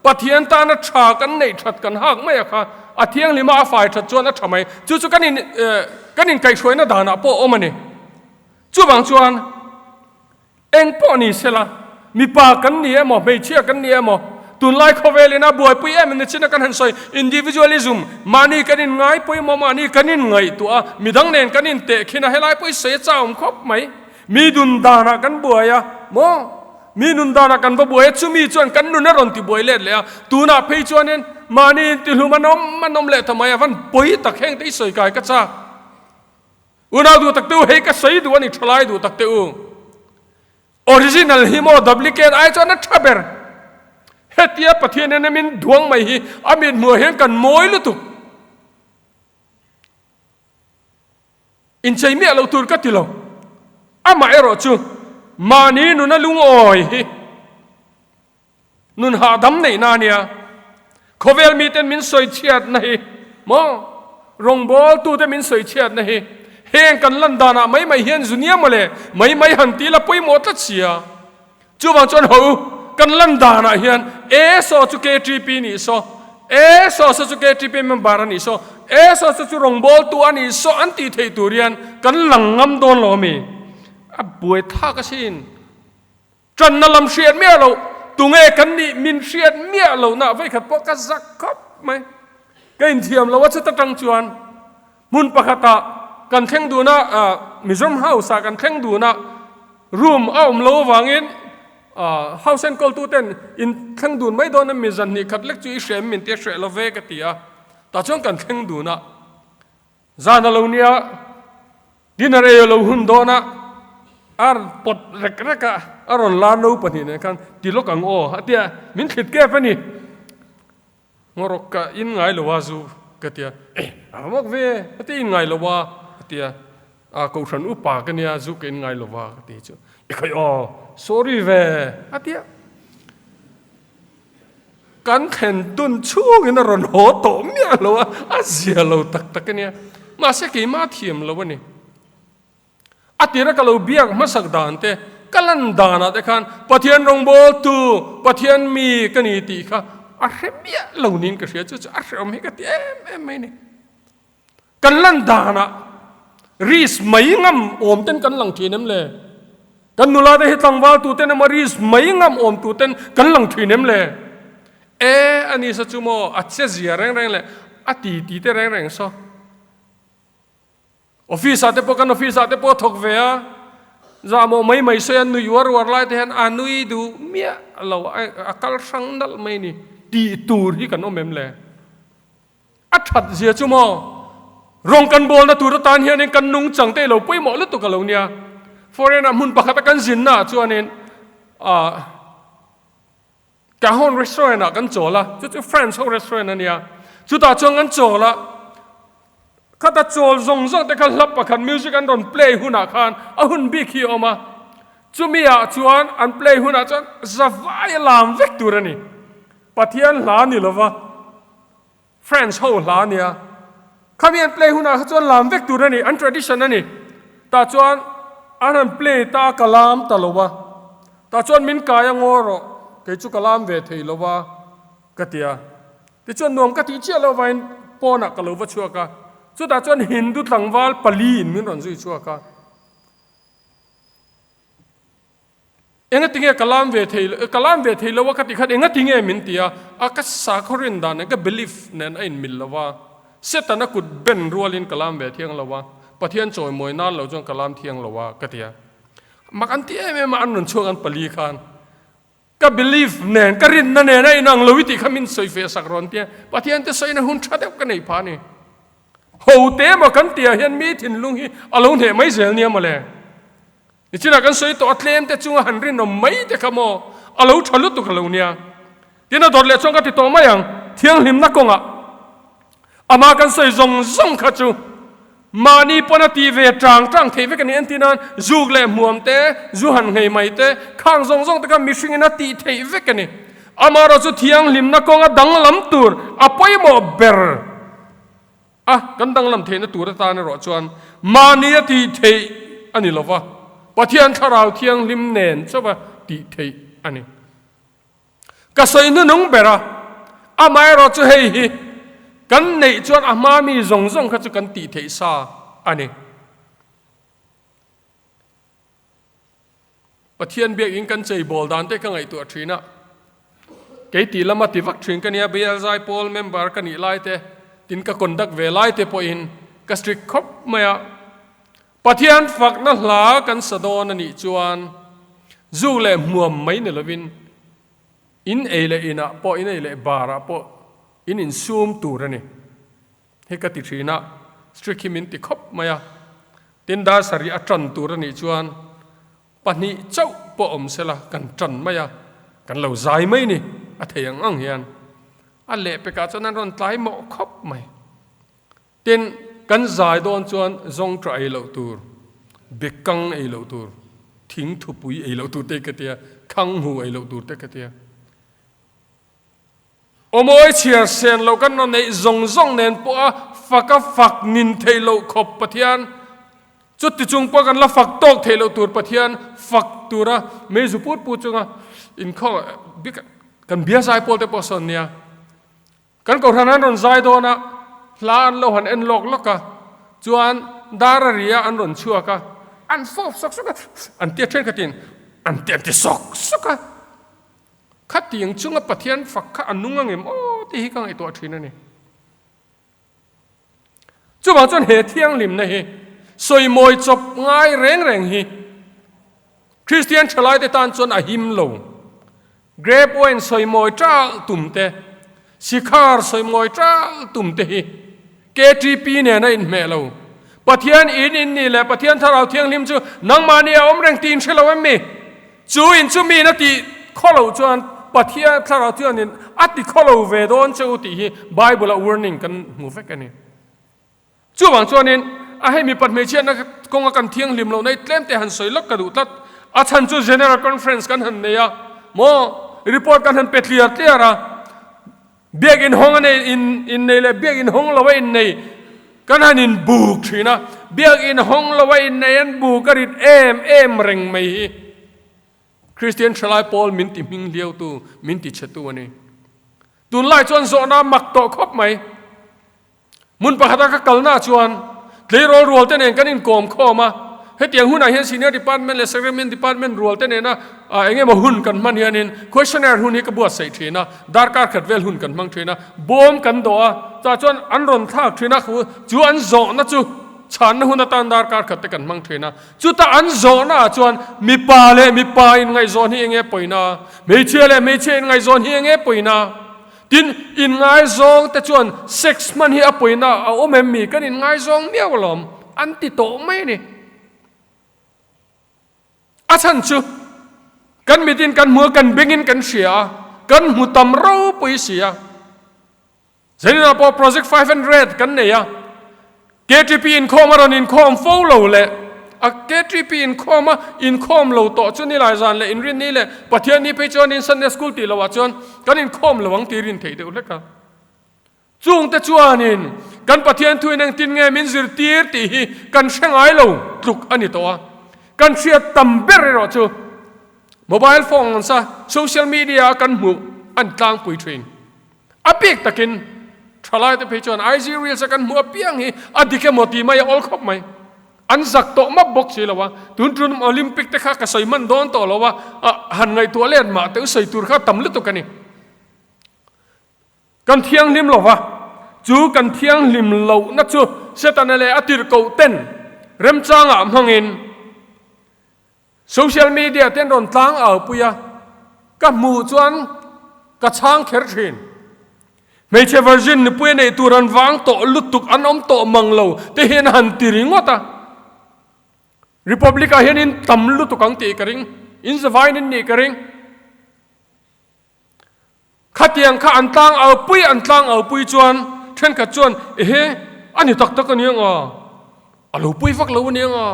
Pathian tana tha kan neih that kan hak mai a kha, a thianghlima a fai that chuan a tha mai. Chu chu kan in, kan inkaihhruaina danah pawh a awm a ni. Chuvang chuan eng pawh ni sela, mipa kan ni emaw, hmeichhia kan ni emaw, tunlai khawvelin a buaipui em ni chin a kan han sawi, individualism, mahni kan inngai pawimawh, mahni kan inngaihtuah a, midang nen kan intehkhin a, helai pawh i sawi a chauhawm khawp mai. Mi dun danah kan buai a maw? Mi nun danah kan va buai a, chumi chuan kan nun a rawn ti buai let leh a. Tunah phei chuanin mahni intihlum an awm an awm leh ta mai a, van pawi tak heng te i sawi kai ka chak. Unau duh tak te u, hei ka sawi duh a ni, thalai duh tak te u. Original hi maw duplicate ai chuan a tha ber. Hetia Pathian hian a min duang mai hi a mit hmuh ah hian kan mawi lutuk. Inchei miah lo tur ka ti lo. Amah erawh chu mahni nuna lungawi hi nun hahdam neihna a nia. Khawvel miten min sawi chhiatna hi maw rawngbawltute min sawi chhiatna hi heng kan lan danah mai mai hian zu nia mawle mai mai han ti la pawimawh tlat sia. Chuvang chuan ho kan lan danah hian E saw chu KTP nih saw, E saw saw chu KTP member a nih saw, E saw saw chu rawngbawltu a nih saw an tih theih tur hian kan lang ngam dawn lo ami? A buai thlak asin. Tanna lam hriat miah loh, tunge kan nih min hriat miah lohna vawikhat pawh ka zak khawp mai. Ka inthiam lo a chuta tang chuan hmun pakhatah kan thleng dun a, Mizoram House ah kan thleng dun a, room a awm lo avangin House enkawltu ten in thleng dun mai dawn a mi zan hnih khat lek chu i hreh min ti a hreh lo ve ka ti a, tah chuan kan thleng dun a. Zan a lo nia, dinner ei a lo hun dawn a, a pawt rek rek a, a rawn lar no pahnih nen khan ti lawk ang aw a tia, min thlit kep a ni. Ngawrawk ka in ngai lo a zu ka tia, eh a va mawk ve a ti in ngai lo a a tia, a kohhran upa ka nia zu ka in ngai lo a ka ti chu, i khawi aw sorry ve a tia. Kan thlen dun chhungin a rawn haw tawh miah lo a, a zia lo tak tak a nia. Mahse keimah a thiam lo a ni. A tira ka lo biak hmasak dan te, ka lan danah te khan Pathian rawngbawltu, Pathian mi ka ni tih kha a hre miah lo niin ka hria. Chu chu a hreawm hi ka ti em em mai a ni. Kan lan danah risk mai ngam awm ten kan lang thin em le? Kan nula te hi tlangval tu ten emaw risk mai ngam awm tu ten kan lang thin em le? E a ni sa chu maw a che zia reng reng leh a ti ti te reng reng saw. Office ah te pawh kan office ah te pawh a thawk ve a, zahmawh mai mai sawi a nui uar uar lai te hian a nui duh miah lo a kal hrang nalh mai ni tih tur hi kan awm em le? A that zia chu maw? Rawng kan bawlna tur atan hianin kan nungchang te lo pawimawh lutuk a lo nia. Foreign ah hmun pakhat a kan zinna ah chuanin ah Cajon restaurant ah kan chawl a, chu chu French ho restaurant a nia. Chutah chuan kan chawl a, khata chawl zawng zawng te kha hla pakhat music an rawn play hunah khan a hun bik hi a awm a. Chumi ah chuan an play hunah chuan zavai a lam vek tur a ni. Pathian hla ni lova. French ho hla a nia. Khami an play hunah kha chuan lam vek tur a ni, an tradition a ni. Tah chuan an han play ta a, ka lam ta lo a. Tah chuan min kai a ngaw rawh, kei chu ka lam ve thei lo a, ka ti a. Tichuan nuam ka tih chiah loh avangin pawnah ka lo va chhuak a. Chutah chuan Hindu tlangval paliin min rawn zui chhuak a. Engatinge ka lam ve thei lo, ka lam ve thei lo a ka ti khan engatinge min ti a, a ka sakhaw rin dan nen ka belief nen a inmil lo a, Setana kut ben rualin ka lam ve thiang lo a, Pathian chawimawi nan lo chuan ka lam thiang lo a ka ti a. Mak an ti em em a, an rawn chhuak an pali khan ka belief nen ka rinna nen a inang lo i tih kha min sawi fe sak rawn tia, Pathian te sawina hun tha deuh ka nei phah a ni. Ho te maw kan tihah hian mi thinlung hi a lo hneh mai zel nia mawle. Nichinah kan sawi tawh a tlem te chunga han rinawm mai te kha maw a lo tha lutuk a lo nia. Tin a dawt leh chuan ka ti tawh mai ang, thianghlimna kawngah amah kan sawi zawng zawng kha chu mahni pawn a ti ve tang tang thei vek a ni. Entir nan zuk leh hmuam te, zu han nghei mai te, khang zawng zawng te kha mihringin a tih theih vek a ni. Amaherawh chu thianghlimna kawnga danglam tur a pawimawh ber. A, kan danglam theihna tur atan erawh chuan mahni a tih theih a ni lova, Pathian Thlarau Thianghlim nen chauha tih theih a ni. Ka sawi hnunung ber a, amaherawh chu hei hi kan neih chuan a hma mi zawng zawng kha chu kan tih theih sa a ni. Pathian biakinn kan cheibawl dan te ka ngaihtuah thin a, kei tih lama ti vak thin ka nia, BL Zaipawl member ka nih lai te, tin ka conduct ve lai te pawhin ka strict khawp mai a. Pathian fakna hla kan sa dawn a nih chuan zu leh hmuam mai ni lovin in ei leh inah pawh, in ei leh barah pawh in insum tur a ni. Hei ka ti thin a, strict hi min ti khawp mai a. Tin, dar sarih a tan tur a nih chuan pahnih chauh pawh awm sela kan tan mai a, kan lo zai mai ni a thei ang ang hian. A lehpekah chuan an rawn tlai mawh khawp mai. Tin, kan zai dawn chuan zawngṭah ei loh tur, bekang ei loh tur, thingthupui ei loh tur te ka tia, khanghu ei loh tur te ka tia. Awmawi chhiar sen loh kan rawn neih zawng zawng nen pawha fak a fak nin theih loh khawp Pathian, chuti chung pawh kan la fak tawk theih loh tur Pathian fak tura meizu put put chunga inkhawng bik kan bia zai pawl te pawh sawn nia. Kan kohhran an rawn zai dawn a, hla an lo han en lawk lawk a, chuan dar a ri a an rawn chhuak a, an fawp sawk sawk a, an tia thenkhatin an ti an ti sawk sawk a. Khatiang chunga Pathian fak kha a nung angem aw tih hi ka ngaihtuah thin a ni. Chuvang chuan he thianghlimna hi sawimawi chawp ngai reng reng hi Kristian thalaite tan chuan a him lo. Grape wine sawimawi tal tum te, sikhar sawimawi tal tum te hi KTP nen a inhmeh lo. Pathian in in nih leh Pathian Thlarau Thianghlim chu nangmahni a awm reng tih in hre lo em mi? Chu in chu miin a tih khaw loh chuan Pathian Thlarau chuanin a ti khaw lo ve dawn che u tih hi Bible-a warning kan hmu vek a ni. Chuvang chuanin a hei mipat hmeichhiatna kawnga kan thianghlim lohna hi tlem te han sawi lawk ka duh tlat. A chhan chu General Conference kan han nei a maw? Report kan han pe tliar tliar a. Biakinn hawng a nei in innei leh biakinn hawng lo a innei kan han in buk thin a, biakinn hawng lo a innei an buk a rit em em reng mai hi Kristian thalai pawl min ti hming hliautu, min ti chhetu a ni. Tunlai chuan zawhna mak tawh khawp mai. Hmun pakhata ka kalna chuan tleirawl rual te nen kan inkawm khawm a, hetiang hunah hian Senior Department leh Sacrament Department rual te nena eng emaw hun kan hman hianin questionnaire hun hi ka buatsaih thin a, darkar khat vel hun kan hmang thin a, bawm kan dawh a, chah chuan an rawn thlak thin a, chu an zawhna chu chhanna hun atan darkar khat te kan hmang thin a, chuta an zawhna ah chuan mipa leh mipa inngaihzawn hi eng nge pawina, hmeichhia leh hmeichhia inngaihzawn hi eng nge pawina? Tin, inngaizawng te chuan sex hman hi a pawina a awm em mi? Kan inngaizawng miau alawm, an ti tawh mai a ni. A chhan chu kan mitin kan hmu a, kan bengin kan hria a, kan hmu tam ropui si a. Zaninah pawh Project 500 kan nei a, KTP inkhawm a rawn inkhawm fo lo leh a KTP inkhawm a inkhawm lo tawh chu nilai zan leh inrinni leh Pathianni phei chuanin Sunday School tih loah chuan kan inkhawm lo ang tih rin theih deuh hlek a. Chungte chuanin kan Pathian thuin engtin nge min zirtir tih hi kan hre ngai lo tluk a ni tawh a. Kan hriat tam ber erawh chu mobile phones a social media a kan hmuh an tlangpui thin. A bik takin thalaite phei chuan IG Reels a kan hmuh apiang hi a dik emaw tih mai a awl khawp mai. An zak tawh map bawk si lo a, tun tum Olympic te kha ka sawi hman dawn tawh lo a, han ngaihtuah let mah teh u sawi tur kha tam lutuk a ni. Kan thianghlim lo va, chu kan thianghlim lohna chu Setana leh a tirhkoh ten remchangah hmangin Social media ten rawn tlang au pui a, ka hmuh chuan ka chhang kher thin. Hmeichhe virgin nupui a neih tur an vang tawh lutuk an awm tawh mang lo te hian a han ti ringawt a. Republic ah hian in tam lutuk ang tih ka ring, in zavaiin in nih ka ring. Khatiang kha an tlang au pui an tlang au pui chuan thenkhat chuan ehe a ni tak tak a nia nga, a lo pui vak lo a nia nga,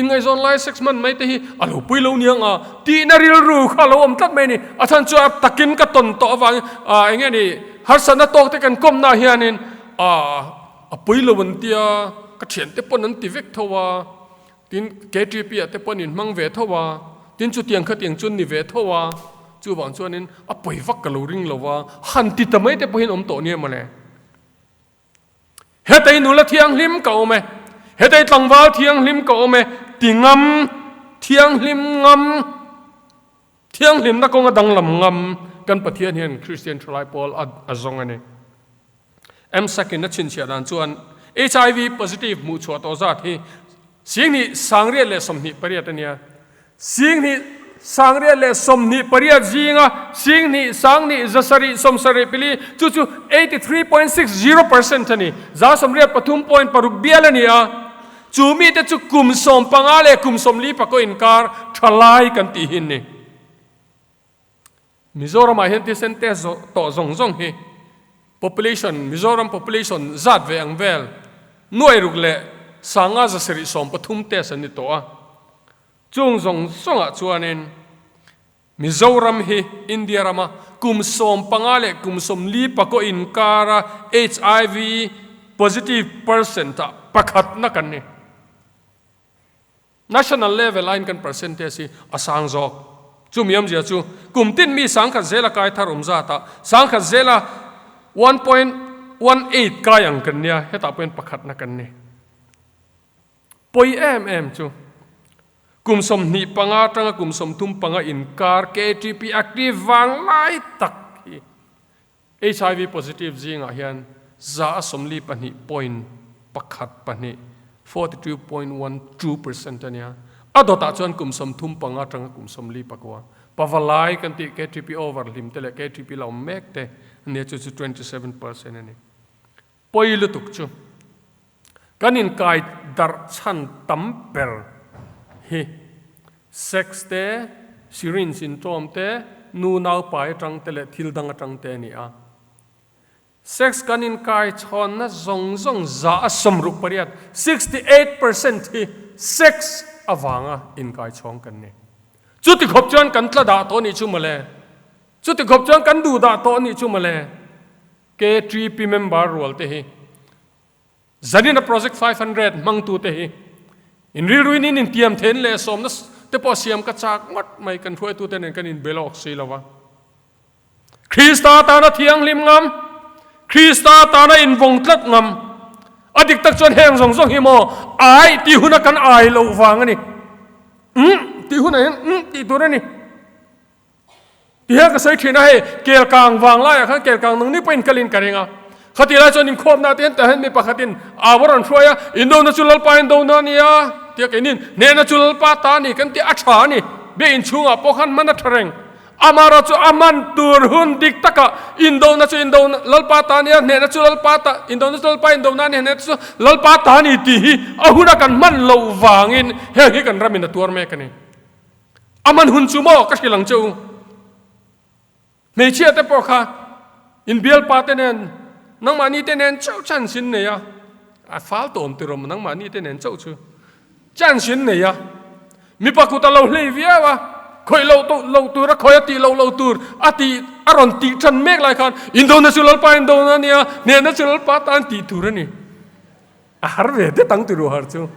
inngaihzawn lai sex hman mai te hi a lo pui lo nia nga tihna rilru kha a lo awm tlat mai a ni. A chhan chu a takin ka tawn tawh avangin ah eng nge ni harsatna tawk te kan kawmna hianin ah a pui lo an tia ka thiante pawn an ti vek tho a, Tin, KTP ah te pawh an inhmang ve tho a, tin chutiang khatiang chu an ni ve tho a, chuvang chuanin a pawi vak ka lo ring lo a, han ti ta mai te pawhin awm tawh nia mawle. Hetei nula thianghlim ka awm e, hetei tlangval thianghlim ka awm e, ti ngam, thianghlim ngam, thianghlimna kawnga danglam ngam kan Pathian hian Kristian Thalai Pawl a zawng a ni. MSAC in a chhinchhiah dan chuan HIV positive hmuh chhuah tawh zat hi. Singhnih 828 a nia. Singhnih 828 zinga singhnih sanghnih zasarih sawmsarih pili chu chu 83.60 percent a ni. 83.6 bial a ni a. Chu mite chu kum 15 leh kum 40 pakaw inkar thalai kan tih hi an ni. Mizoramah hian thisen test tawh zawng zawng hi population, Mizoram population zat ve ang vel nuai ruk leh sanga zasarih 13 test an ni tawh a. Chung zawng zawngah chuanin Mizoram hi India rama kum 15 leh kum 40 pakaw inkara HIV positive percent ah pakhatna kan ni. National level aiin kan percentage hi a sang zawk. Chumi awmzia chu kum tin mi sangkhat zela kai thar awm zatah sangkhat zela 1.18 kai ang kan nia, hetah pawhin pakhatna kan ni. Pawi em em chu kum 25 atanga kum 35 inkar KTP active vang lai tak hi HIV positive zingah hian 42.12, 42.12%, a nia. A dawtah chuan kum 35 atanga kum 49 pavalai kan tih KTP over hlim te leh KTP la awm mek te a nia, chu chu 27% a ni. Pawi lutuk chu kan inkai darh chhan tam ber hi sex te, syringe intawm te, nu nau pai atang te leh thil dang atang te a ni a. Sex kan inkai chhawnna zawng zawng 68, 68%, hi sex avanga inkai chhawng kan ni. Chuti khawp chuan kan tla dah tawh nih chu mawle. Chuti khawp chuan kan duh dah tawh nih chu mawle. KTP member rual te hi Zanina Project 500 hmangtu te hi in rilruin in intiam then leh sawmna te pawh siam ka chak ngawt mai kan hruaitu te nen kan inbe lawk si lo va. Krista tana thianghlim ngam, Krista tana invawng tlat ngam, a dik tak chuan heng zawng zawng hi maw ai tih huna kan ai loh vang a ni. Umm tih hunah hian umm tih tur a ni. Tihian ka sawi thin a hei, kel kang vang laiah khan kel kang nang ni pawhin kalin ka ring a. Khatih lai chuan inkhawmna te hian tah hian mi pakhatin au a rawn hruai a, Indona chu Lalpa indona a ni a, tia keinin hnehna chu Lalpa ta a ni kan tih a tha a ni. Biakinn chhungah pawh khan hman a tha reng. Amaherawh chu a man tur hun dik takah indona chu indona Lalpa ta a ni a, hnehna chu Lalpa ta, indona chu Lalpa indona a ni, hnehna chu Lalpa ta a ni tih hi a huna kan hman loh vangin heng hi kan ramin a tuar mek a ni. A man hun chu maw ka hrilh ang che u. Hmeichhia te pawh kha inbialpa te nen nangmahni te nen chauh chance in nei a, a fal tawm ti rawm nangmahni te nen chauh chu chance in nei a. Mipa kut a lo hlei viau a, khawih loh to loh tur a khawih a tih loh loh tur a tih a rawn tih tan mek lai khan indona chu Lalpa indona a nia, hnehna chu Lalpa tan tih tur a ni. A har ve det ang ti ruah har chu.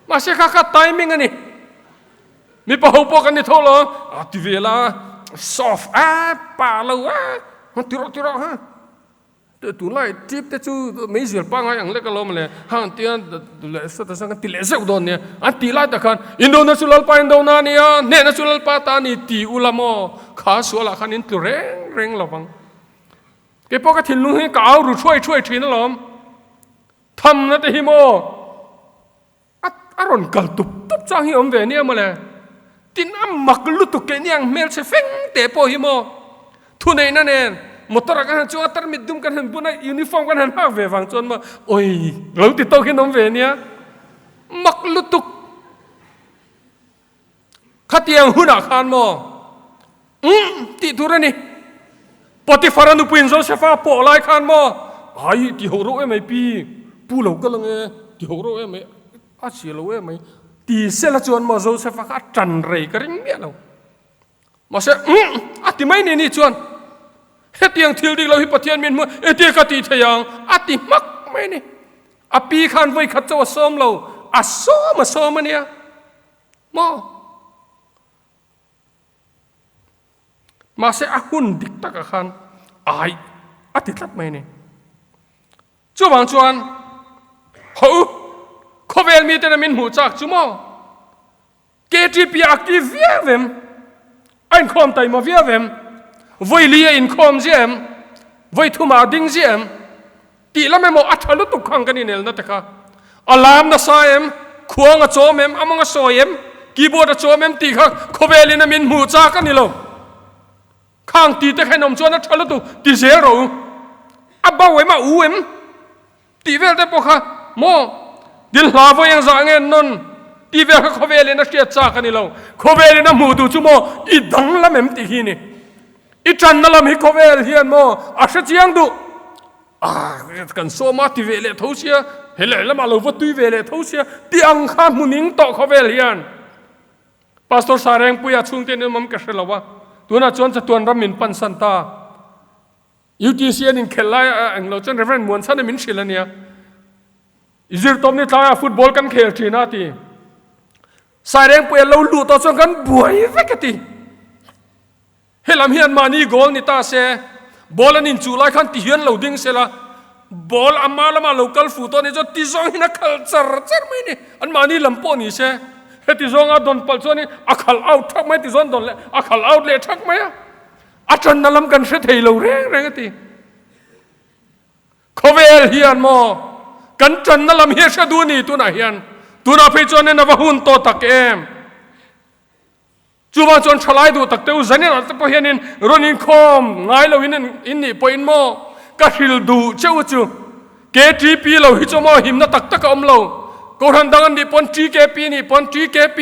Mahse kha kha timing a ni. Mipa ho pawh kan ni tho lo, a ti ve la, soft a, pa lo a, ha ti rawh ti rawh ha. Tunlai trip te chu meizial pangai ang lek alawm le, ha an tia leh sawta sang kan ti leh zeuh dawn nia. An tih lai tak khan indona chu Lalpa indona a nia, hnehna chu Lalpa ta a ni ti ula maw, kha sualah khan in tlu reng reng lo vang. Kei pawh ka thinlung hi ka au ru thuai thuai thin alawm. Thamna te hi maw a a rawn kal tup tup chang hi awm ve nia mawle. Tin a mak lutuk keh niang hmelchhe feng teh pawh hi maw thuneihna nen motor ah kan han chuang a tarmit dum kan han bun a uniform kan han hak ve vang chuan maw oi lo ti tawk hian awm ve nia mak lutuk. Khatiang hunah khan maw umm tih tur a ni. Potiphar-a nupuiin Josefa a pawh lai khan maw ai ti ho reuh em mai pi, pu lo kal ange ti ho reuh em mai, a chhia lo em mai ti sela chuan maw Josefa kha a tan rei ka ring miah lo. Mahse umm a ti mai ni ni chuan hetiang thil dik lo hi Pathian min hmu engtin ka tih thei ang a ti hmak mai ni. A pi khan vawikhat chauh a sawm lo, a sawm a sawm a nia. Maw? Mahse a hun dik takah khan ai a ti tlat mai a ni. Chuvang chuan haw u, khawvel miten a min hmuh chak chu maw? KTP a active viau em? A inkhawm taima viau em? Vawi li a inkhawm ziah em? Vawi thumah a ding ziah em? Tih lam emaw a tha lutuk khang kan inelna te kha a lam nasa em? Khuang a chawm em? A mawng a sawi em? Keyboard a chawm em tih kha khawvelin a min hmuh chak a ni lo. Khang ti te kha in awm chuan a tha lutuk ti zel rawh u. A bo em a u em tih vel te pawh kha maw dil hla vawi eng zah nge nawn tih vel kha khawvelin a hriat chak a ni lo. Khawvelin a hmuh duh chu maw i danglam em tih hi ni. I tanna lam hi khawvel hian maw a hre chiang duh. Ah kan sawm a ti ve leh tho sia, he lehlamah lo va tui ve leh tho sia tih ang kha hmuning tawh khawvel hian. Pastor Sarengpuia chhungte in awm ka hre lo a, tunah chuan chatuan ram min pansan ta. UTC an inkhelh lai a englo chuan Reverend Muanchhana min hrilh a nia. I zirtawp ni tlaiah football kan khel thin a ti. Sairengpuia lo luh tawh chuan kan buai vek a ti. Helam hian mahni goal ni ta se, ball an inchuh lai khan ti hian lo ding se la, ball a hma lamah lo kal fuh tawh a nih chuan ti zawng hian a khal char char mai a ni. An mahni lam pawh ni se, heti zawnga dawn palh chuanin a khal out thak mai, ti zawn dawn leh a khal out leh thak mai a, a tanna lam kan hre thei lo reng reng a ti. Khawvel hian maw kan tanna lam hi a hre duh a ni tunah hian, tunah phei chuanin a va hun tawh tak em? Chuvang chuan thalai duh tak te u zanin ah te pawh hianin rawn inkhawm ngai lo in in nih pawhin maw ka hril duh che u chu KTP lo hi chu maw himna tak tak a awm lo. Kohhran dang an nih pawn TKP nih pawn TKP,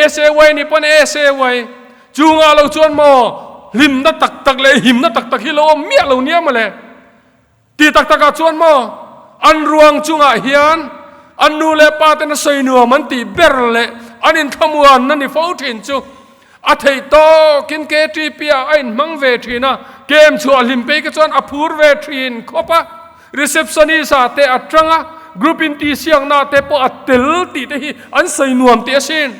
SAY nih pawn SAY. Chungah lo chuan maw hlimna tak tak leh himna tak tak hi lo awm miah lo nia mawle. Ti tak takah chuan maw an ruang chungah hian an nu leh pa ten a sawi nuam an tih ber leh an inthlamuan na ni fo thin chu a theih tawkin KTP ah a inhmang ve thin a, kem chhuah hlim phei kha chuan a phur ve thin khawp a, receptionist ah te a tang a, group intihsiakna ah te pawh a tel tih te hi an sawi nuam tih asin.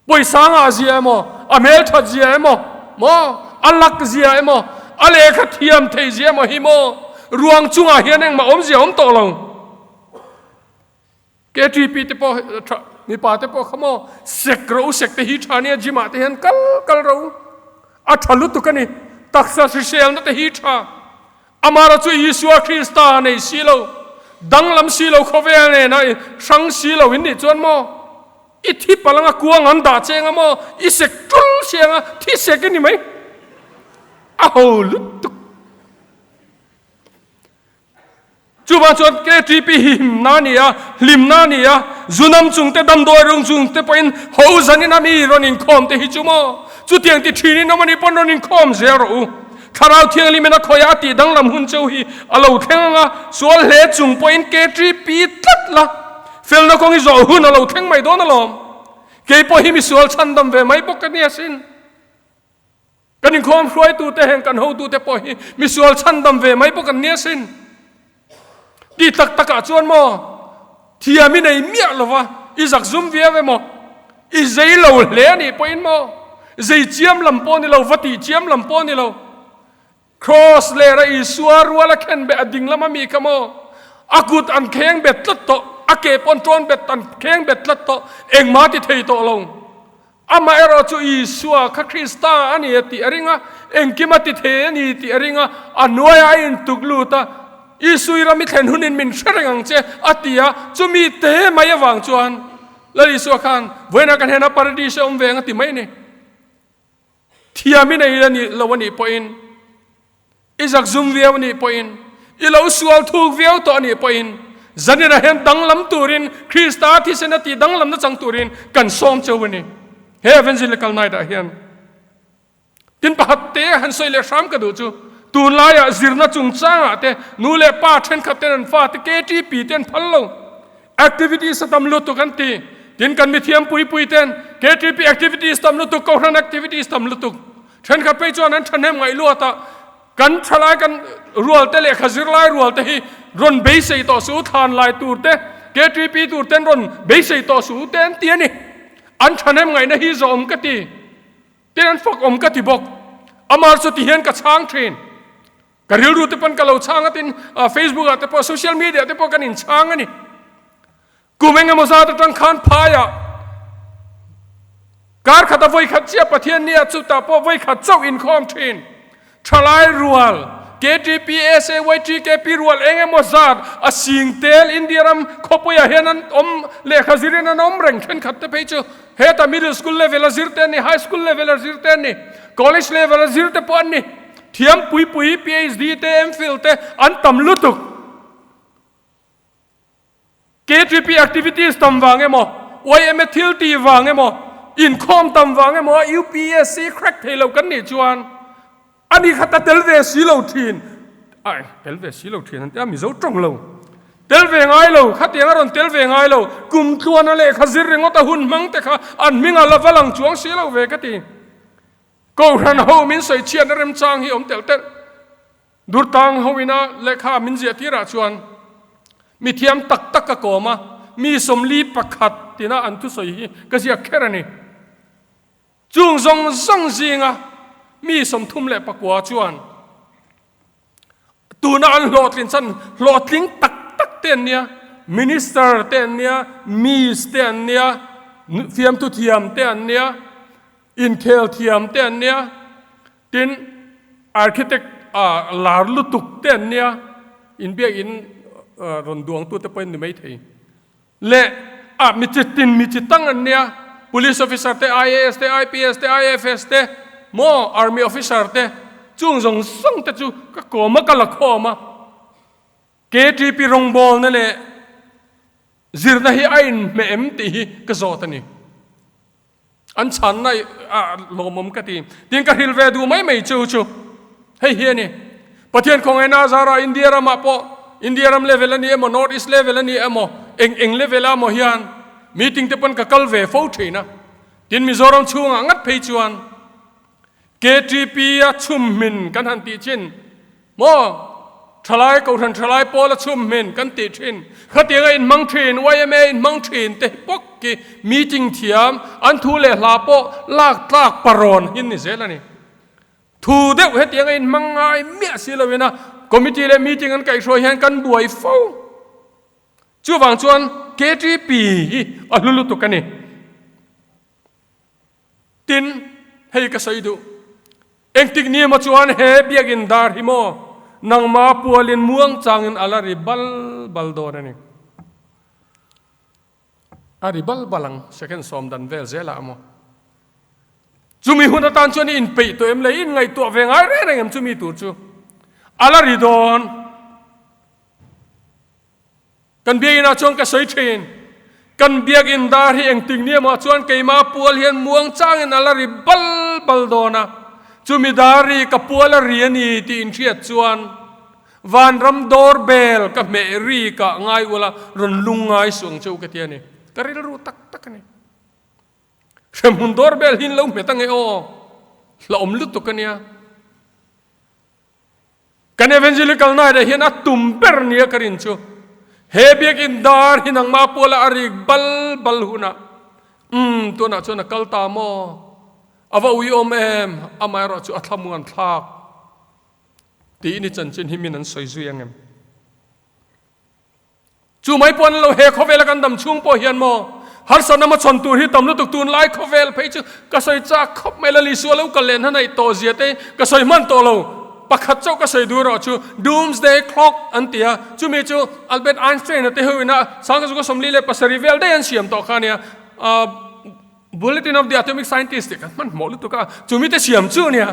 Pawisa ngah zia emaw, a hmelthat zia emaw, maw, a lak zia emaw, a lehkha thiam thei zia emaw hi maw, ruang chungah hian engmah awmzia awm tawh lo. KTP te pawh tha, mipa te pawh kha maw, sek ro sek te hi tha nia, gym ah te hian kal kal ro. A tha lutuk a ni, taksa hriselna te hi tha. Amara chu Isua Krista nei si lo, danglam si lo khawvel nena hrang si lo in nih chuan maw, I thi palh anga kuang an dah cheng a maw? I sek tul siang a, thi sek i ni mai. A ho lutuk. Chuvang chuan KTP hi himna a ni a, hlimna a ni a, zunam chung te damdawi rung chung te pawhin ho zanin a mi rawn inkhawm te hi chu maw? Chutiang ti thinin awm a nih pawn rawn inkhawm zel rawh u. Thlarau Thianghlimin a khawih a, a tih danglam hun cheu hi a lo thleng ang a, sual hle chung pawhin KTP tlat la. Felna kawng i zawh hun a lo thleng mai dawn alawm. Kei pawh hi misual chhandam ve mai bawk ka ni asin. Kan inkhawm hruaitute heng kan hotute pawh hi misual chhandam ve mai bawk an ni asin. Ti tak takah chuan maw thiam i nei miah lova i zak zum viau emaw i zei lo hle a nih pawhin maw zei chiam lam pawh ni lo va tih chiam lam pawh ni lo. Kraws lera Isua rual a khen beh a ding lama mi kha maw? A kut an kheng bet tlat tawh, a ke pawh an tawn bet an kheng bet tlat tawh, engmah ti thei tawh lo. Amah erawh chu Isua kha Krista a ni a tih a ring a, engkim a ti thei a ni tih a ring a, a hnuaiah a intuk lut a, Isui ram i thlen hunin min hre reng ang che a ti a, chumi te mai avang chuan Lal Isua khan vawiinah kan hnenah Paradise a awm ve ang a ti mai a ni. Thiam i nei a nih lo a nih pawhin, i zakzum viau a nih pawhin, i lo sual thuk viau tawh a nih pawhin, zaninah hian danglam turin, Krista thisen a tih danglamna chang turin kan sawm cheu a ni. He Evangelical Night ah hian tin pakhat te han sawi leh hram ka duh chu, tunlaiah zirna chungchangah te nu leh pa thenkhat ten an fate KTP te an phal lo. Activities a tam lutuk an ti. Tin kan mithiam pui pui ten KTP activities tam lutuk, Kohhran activities tam lutuk. Thenkhat phei chuan an thahnem ngaih luat a, kan thalai kan rual te lehkha zirlai rual te hi rawn beisei tawh suh u, thlan lai tur te, KTP tur ten rawn beisei tawh suh u te an ti a ni. An thahnem ngaihna hi zawhawm ka ti. Tin an fakawm ka ti bawk. Amar chu ti hian ka chhang thin. Ka rilru te pawn ka lo chhang a tin Facebook ah te pawh social media te pawh kan inchhang a ni. Kum eng emaw zat atang khan phaiah kar khat a vawi khat chiah Pathian nia chutah pawh vawi khat chauh inkhawm thin. Thalai rual. KTP, SAY, TKP rual eng emaw zat a sing tel India ram khawpuiah hian an awm lehkha zirin an awm reng thenkhat te phei chu heta middle school level a zir te an ni, high school level a zir te an ni, college level a zir te pawh an ni. Thiam pui pui PhD te MPhil te an tam lutuk. KTP activities tam vang emaw, yma thil tih vang emaw, inkhawm tam vang emaw a UPSC crack thei lo kan nih chuan a ni khat a tel ve si lo thin. Ai, tel ve si lo thin an ti a, Mizo tawng lo. Tel ve ngai lo, khatiang a rawn tel ve ngai lo. Kum tluana lehkha zir ringawt a hun hmang te kha an hming a la va lang chuang si lo ve ka ti. Kohhran ho min sawi chhiatna remchang hi awm telh telh. Durtang ho ina lehkha min ziah tirah chuan mi thiam tak tak ka kawm a, mi 41 tina an thusawi hi ka ziak kher a ni. Chung zawng zawng zinga mi 39 chuan tuna an hlawhtlin chan hlawhtling tak tak te an nia, Minister te an nia, Miss te an nia, fiamthu thiam te an nia, inkhel thiam te an nia, Tin, architect a lar lutuk te an nia, inbiakin rawn duangtute pawhin ni maithei. Leh a mi chi tin mi chi tang an nia, police officer te, IAS te, IPS te, IFS te, maw army officer te, chung zawng zawng te chu ka kawm a, ka la khawm a. KTP rawngbawlna leh zirna hi a inhmeh em tih hi ka zawt a ni. An chhanna a lawmawm ka ti. Tin ka hrilh ve duh mai mai chu chu hei hi a ni. Pathian khawngaihna azara India ramah pawh India ram level a ni emaw North East level a ni emaw eng eng level ah maw hian meeting te pawn ka kal ve fo thin a. Tin Mizoram chhungah ngat phei chuan KTP a chhumhmin kan han tih chin Maw? Thalai Kohhran thalai pawl a chhum hmin kan tih thin. Khatianga inhmang thin, yma inhmang thin te hi bawk hi meeting thiam, an thu leh hla pawh lak tlak parawn hin ni zel a ni. Thu deuh hetianga inhmang ngai miah si loin a committee leh meeting an kaihhruai hian kan buai fo. Chuvang chuan KTP hi a hlu lutuk a ni. Tin, hei ka sawi duh. Engtik ni emaw chuan he biakinn dar hi maw nangma pualin muang changin a la ri bal bal dawn a ni. A ri bal bal ang, second sawm dan vel zelah maw. Chumi hun atan chuan i inpeih tawh em le, i inngaihtuah ve ngai reng reng em chumi tur chu a la ri dawn. Kan biakinn ah chuan ka sawi thin. Kan biakinn dar hi engtik ni emaw ah chuan keimah pual hian muang changin a la ri bal bal dawn a. Chumi dar ri ka pual a ri a ni tih inhriat chuan vanram door bell ka hmeh ri kah ngai ula rawn lung ngai suh ang che u ka ti a ni. Ka rilru tak tak a ni. Hremhmun door bell hi in lo hmet ange aw. Hlauhawm lutuk a nia. Kan Evangelical Night ah hian a tum ber nia ka rin chu he biakinn dar hi nangmah puala a rik bal bal hunah umm tunah chuan a kal ta maw? A va uiawm em? Amaherawh chu a thlamuan thlak tiin i chanchin hi min an sawi zui ang em? Chu mai pawh an lo he khawvela kan dam chhung pawh hian maw harsatna hmachhawn tur hi tam lutuk tunlai khawvel phei chu ka sawi chak khawp mai la Isua lo kal leh hna naih tawh zia te ka sawi hman tawh lo pakhat chauh ka sawi duh erawh chu Doomsday Clock an ti a chumi chu Albert Einstein a te ho ina 1947 vel daih an siam tawh kha ania Bulletin of the Atomic Scientist tih kan hmanhmawh lutuk a chumi te siam chu ania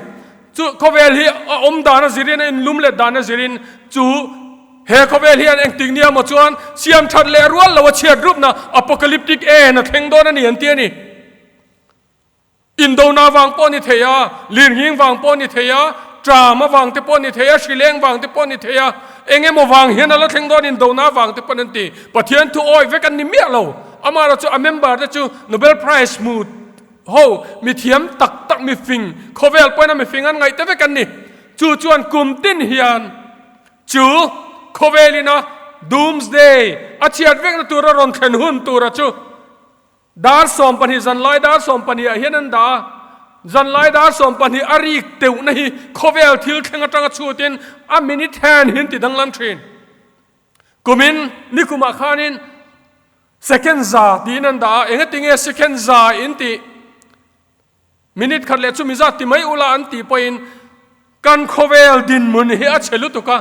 chu khawvel hi a awm dan a zirin a inlum let dan a zirin chu he khawvel hian engtik nia maw chuan siam that leh rual lo a chhiat rupna apocalyptic end a thleng dawn a ni an ti a ni. Indona vang pawh a ni thei a, lirnghing vang pawh a ni thei a, tram avang te pawh a ni thei a, hrileng vang te pawh a ni thei a, eng emaw vang hian a la thleng dawn indona vang te pawh an ti. Pathian thu awi vek an ni miah lo. Amaherawh chu a member te chu Nobel Prize hmu ho mi thiam tak tak mi fing khawvel pawhin a mi fing an ngaih te vek an ni. Chu chuan kum tin hian chu khawvel ina Doomsday a chhiat vekna tura rawn thlen hun tura chu Dar 12 zanlai dar 12 ah hian an dah a, zanlai dar 12 a rik teuhna hi khawvel thil thleng atanga chhutin a minute hand hi an ti danglam thin. Kumin nikumah khanin second za tiin an dah a, engatinge second za in tih? Minute khat leh chumi zat ti mai ula an tih pawhin. Kan khawvel dinhmun hi a chhe lutuk a,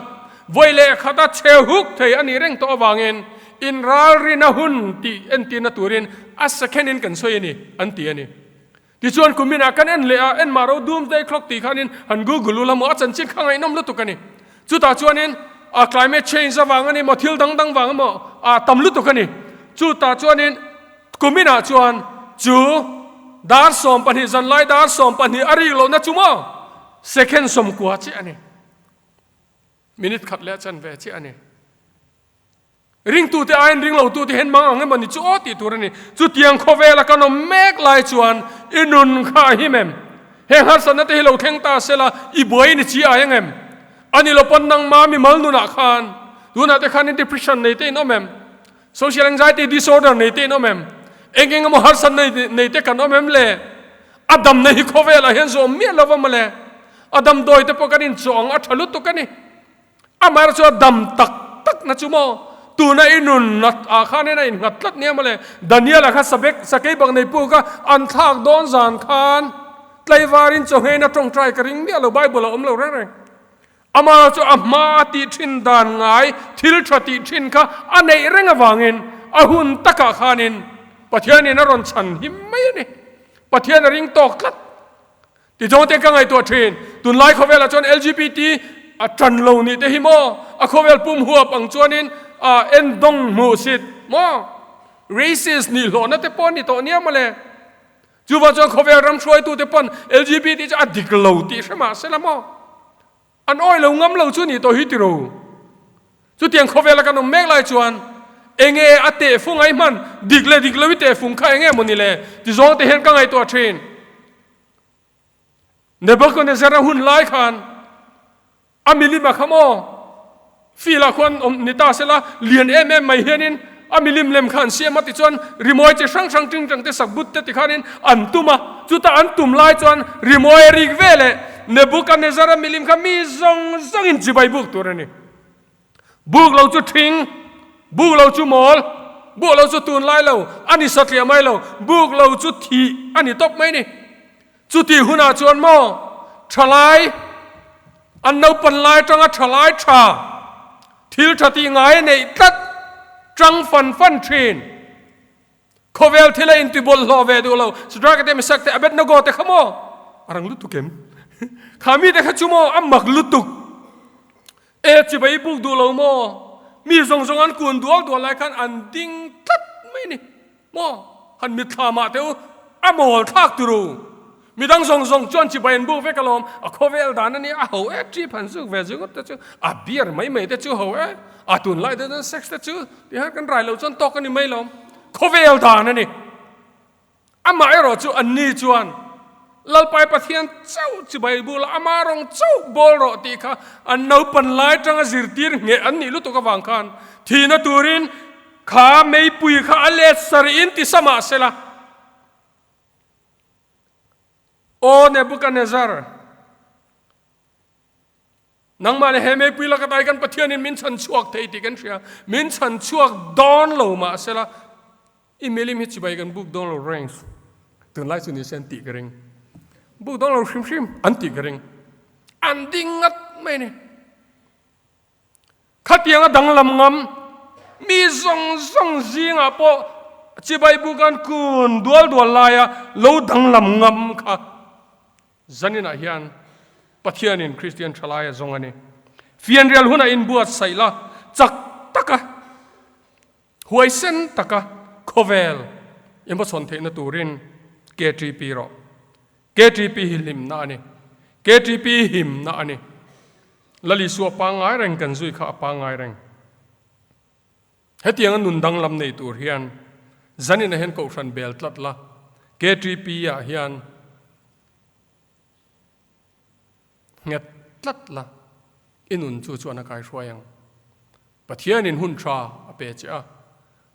vawi leh khata chhe huk thei a nih reng tawh avangin inralrina hun tih entirna turin a second in kan sawi a ni, an ti a ni. Tichuan kuminah kan en leh a, en mah ro Doomsday Clock tih khanin han google ula maw a chanchin kha ngaihnawm lutuk a ni. Chutah chuanin a climate change avang a ni maw, thil dang dang vang emaw a tam lutuk a ni. Chutah chuanin kuminah chuan chu dar 12 zanlai dar 12 a rik lohna chu maw second 90 chiah a ni. Minute khat leh a chanve chiah a ni. Ringtute aiin ringlotute hian mang ang emaw ni chu aw tih tur a ni. Chutiang khawvela kan awm mek lai chuan i nun kha a him em? Heng harsatna te hi lo thleng ta sela i buai ni chi ai ang em? A ni lo pawn nangma mimal nunah khan tunah te khanin depression nei te in awm em? Social anxiety disorder nei te in awm em? Eng eng emaw harsatna nei te kan awm em le? A damna hi khawvelah hian zawm miah lo va mawle. A damdawi te pawh kan inchawh ang a tha lutuk a ni. Amaherawh chu a dam tak tak na chu maw? Tuna i nun nat ah khanin a innghat tlat nia mawle. Daniel-a kha sabek sakei bak nei puk a, an thlak dawn zan khan tlaivarin chawnghein a tawngtai ka ring miah lo, Bible a awm lo reng reng. Amaherawh chu a hma a tih thin dan ngai, thil tha tih thin kha a neih reng avangin a hun takah khanin Pathianin a rawn chhan him mai a ni. Pathian a ring tawk tlat. Tichawngte ka ngaihtuah thin. Tunlai khawvelah chuan LGBT a tan lo nih te hi maw? A khawvel pum huap ang chuanin a endawng hmuh sit maw? Racist nih hlawhna te pawh a ni tawh nia mawle. Chuvang chuan khawvel ram hruaitute pawn LGBT chu a dik lo tih hre mah sela maw? An awi lo ngam lo chu nih tawh hi tiro. Chutiang khawvela kan awm mek lai chuan enge a tehfung ai hman dik leh dik lo i tehfung kha enge maw ni le? Tizawngte hian ka ngaihtuah thin. Nebuchadnezzar-a hun lai khan a milim a kha maw? Field-ah khuan awm ni ta sela, lian em em mai hianin a milim lem kha an siam a, tichuan rimawi chi hrang hrang ting tang te sak but te tikhanin an tum a, chutah an tum lai chuan rimawi a rik ve leh Nebuchadnezzar-a milim kha mi zawng zawngin chibai buk tur a ni. Buk lo chu ṭhing, buk lo chu mawl, buk lo chu tunlai lo, a ni satliah mai lo, buk lo chu thih a ni tawp mai ni. Chuti hunah chuan maw ṭhalai, an naupan lai aṭanga ṭhalai ṭha, thil ṭha tih ngai a neih tlat, ṭang fan fan ṭhin. Khawvel thil a intibawlhhlawh ve duh lo, Shadrach te Meshach te Abednego te kha maw? A rang lutuk em? Kha mi te kha chu maw a mak lutuk. E chibai buk duh lo maw? Mi zawng zawng an kun dual dual lai khan an ding tlat mai ni. Maw? Han mitthla mah teh u, a mawl thlak tur u. Midang zawng zawng chuan chibai an buk vek alawm, a khawvel dan a nia, a ho e, trip han zuk ve zuk te chu, a beer mai mai te chu ho e, a tunlai te chuan sex te chu ti hian kan rai loh chuan tawk a ni mai lawm, khawvel dan a ni. Amah erawh chu anni chuan Lalpai Pathian chauh chibai bula ama rawng chauh bawl rawh tih kha an naupan lai tanga zirtir ngheh an nih lutuk avang khan thihna turin kha meipui kha a let sarih in ti sa mah sela. Aw Nebuchadnezzar, nangmah leh he meipui laka tai kan Pathianin min chhan chhuak thei tih kan hria, min chhan chhuak dawn lo mah sela, i milim hi chibai kan buk dawn lo reng. Tunlai chu nise an tih ka ring. Buk dawn lo hrim hrim an tih ka ring. An ding ngat mai ni. Khatianga danglam ngam mi zawng zawng zingah pawh chibai bukan kun dual dual laia lo danglam ngam kha zaninah hian Pathianin Kristian thalai a zawng a ni. Fianrial hunah inbuatsaih la chak taka huaisen taka khawvel inhmachhawn theihna turin KTP rawh. KTP hi hlimna a ni. KTP himna a ni. Lal Isua pangngai reng kan zui kha a pangngai reng. Hetianga nun danglam nei tur hian zanin ah hian kohhran bel tlat la, KTP ah hian nghet tlat la, i nun chu chuan a kaihruai ang. Pathianin hun tha a pe che a,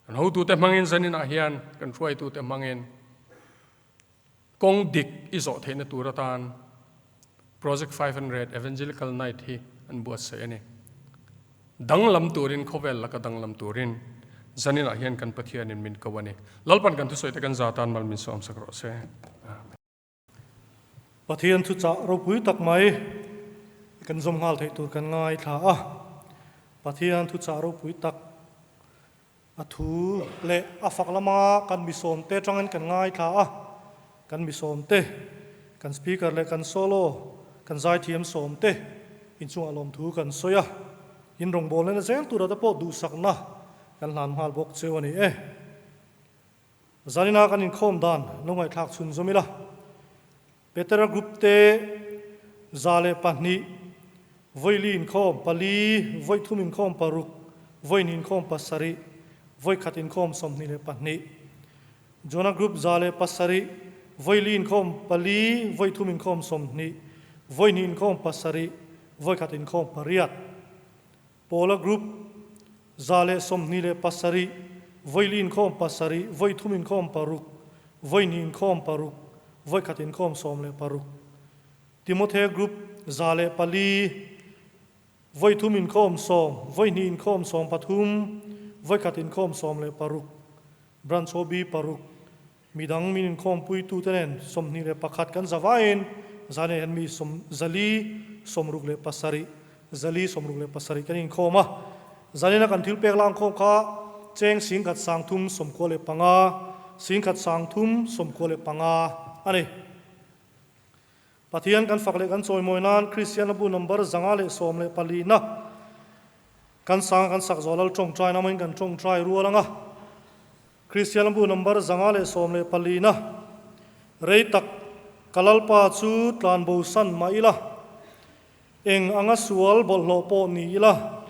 kan hotute hmangin zanin ah hian kan hruaitute hmangin Kawng dik i zawh theihna tur atan Project 500 Evangelical Night hi an buatsaih a ni. Danglam turin khawvel laka danglam turin zaninah hian kan Pathianin min ko a ni. Lalpan kan thusawi te kan za tan mal min sawmsak rawh se. Amen. Pathian thuchah ropui tak mai. Kan zawm nghal theih tur kan ngaithla a, Pathian thuchah ropui tak a thu leh a fak lama kan misawmte atangin kan ngaithla a, kan misawmte, kan speaker leh kan solo, kan zaithiam sawmte inchungah lawmthu kan sawi a, in rawngbawlna na zel tura te pawh duhsakna kan hlan nghal bawk cheu a ni e. Zanina kan inkhawm dan lo ngaihthlak chhun zawm ila. Petera group te 102, vawi li inkhawm pali, vawi thum inkhawm paruk, vawi hnih inkhawm pasarih, vawi khat inkhawm 22. Jona group 107, vawi li inkhawm pali, vawi thum inkhawm 20, vawi hnih inkhawm pasarih, vawi khat inkhawm pariat. Paula group 127, vawi li inkhawm pasarih, vawi thum inkhawm paruk, vawi hnih inkhawm paruk, vawi khat inkhawm 16. Timothy group 104, vawi thum inkhawm sawm, vawi hnih inkhawm 13, vawi khat inkhawm 16. Branch OB paruk, midang min inkhawm puitute nen 21 kan zavaiin zane hian mi sawm 467, 467 kan inkhawm a. Zanina kan thil pek lang khawm kha cheng 1395, 1395 a ni. Pathian kan fak leh kan chawimawi nan Kristian bu number 114 na kan sang kan sak zawh lal tawngtai namain kan tawngtai rual anga. Kristian bu number 114 na rei tak kalalpa chu tlanbo san ma ila eng anga sual bawlhhlawh pawh ni ila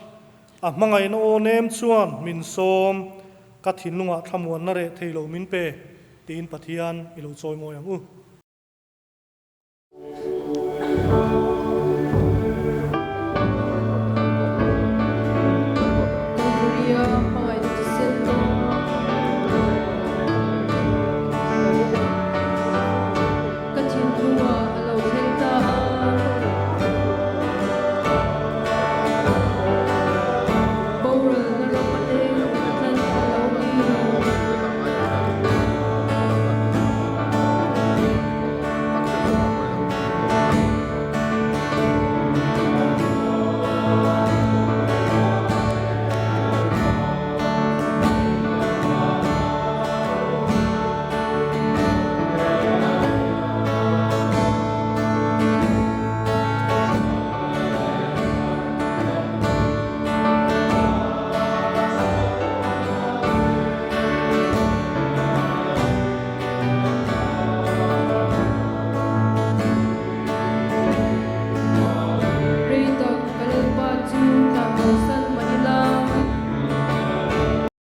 a hmangaih na aw nem chuan min sawm ka thinlungah thlamuan na reh theilo min pe tiin Pathian i lo chawimawi ang u.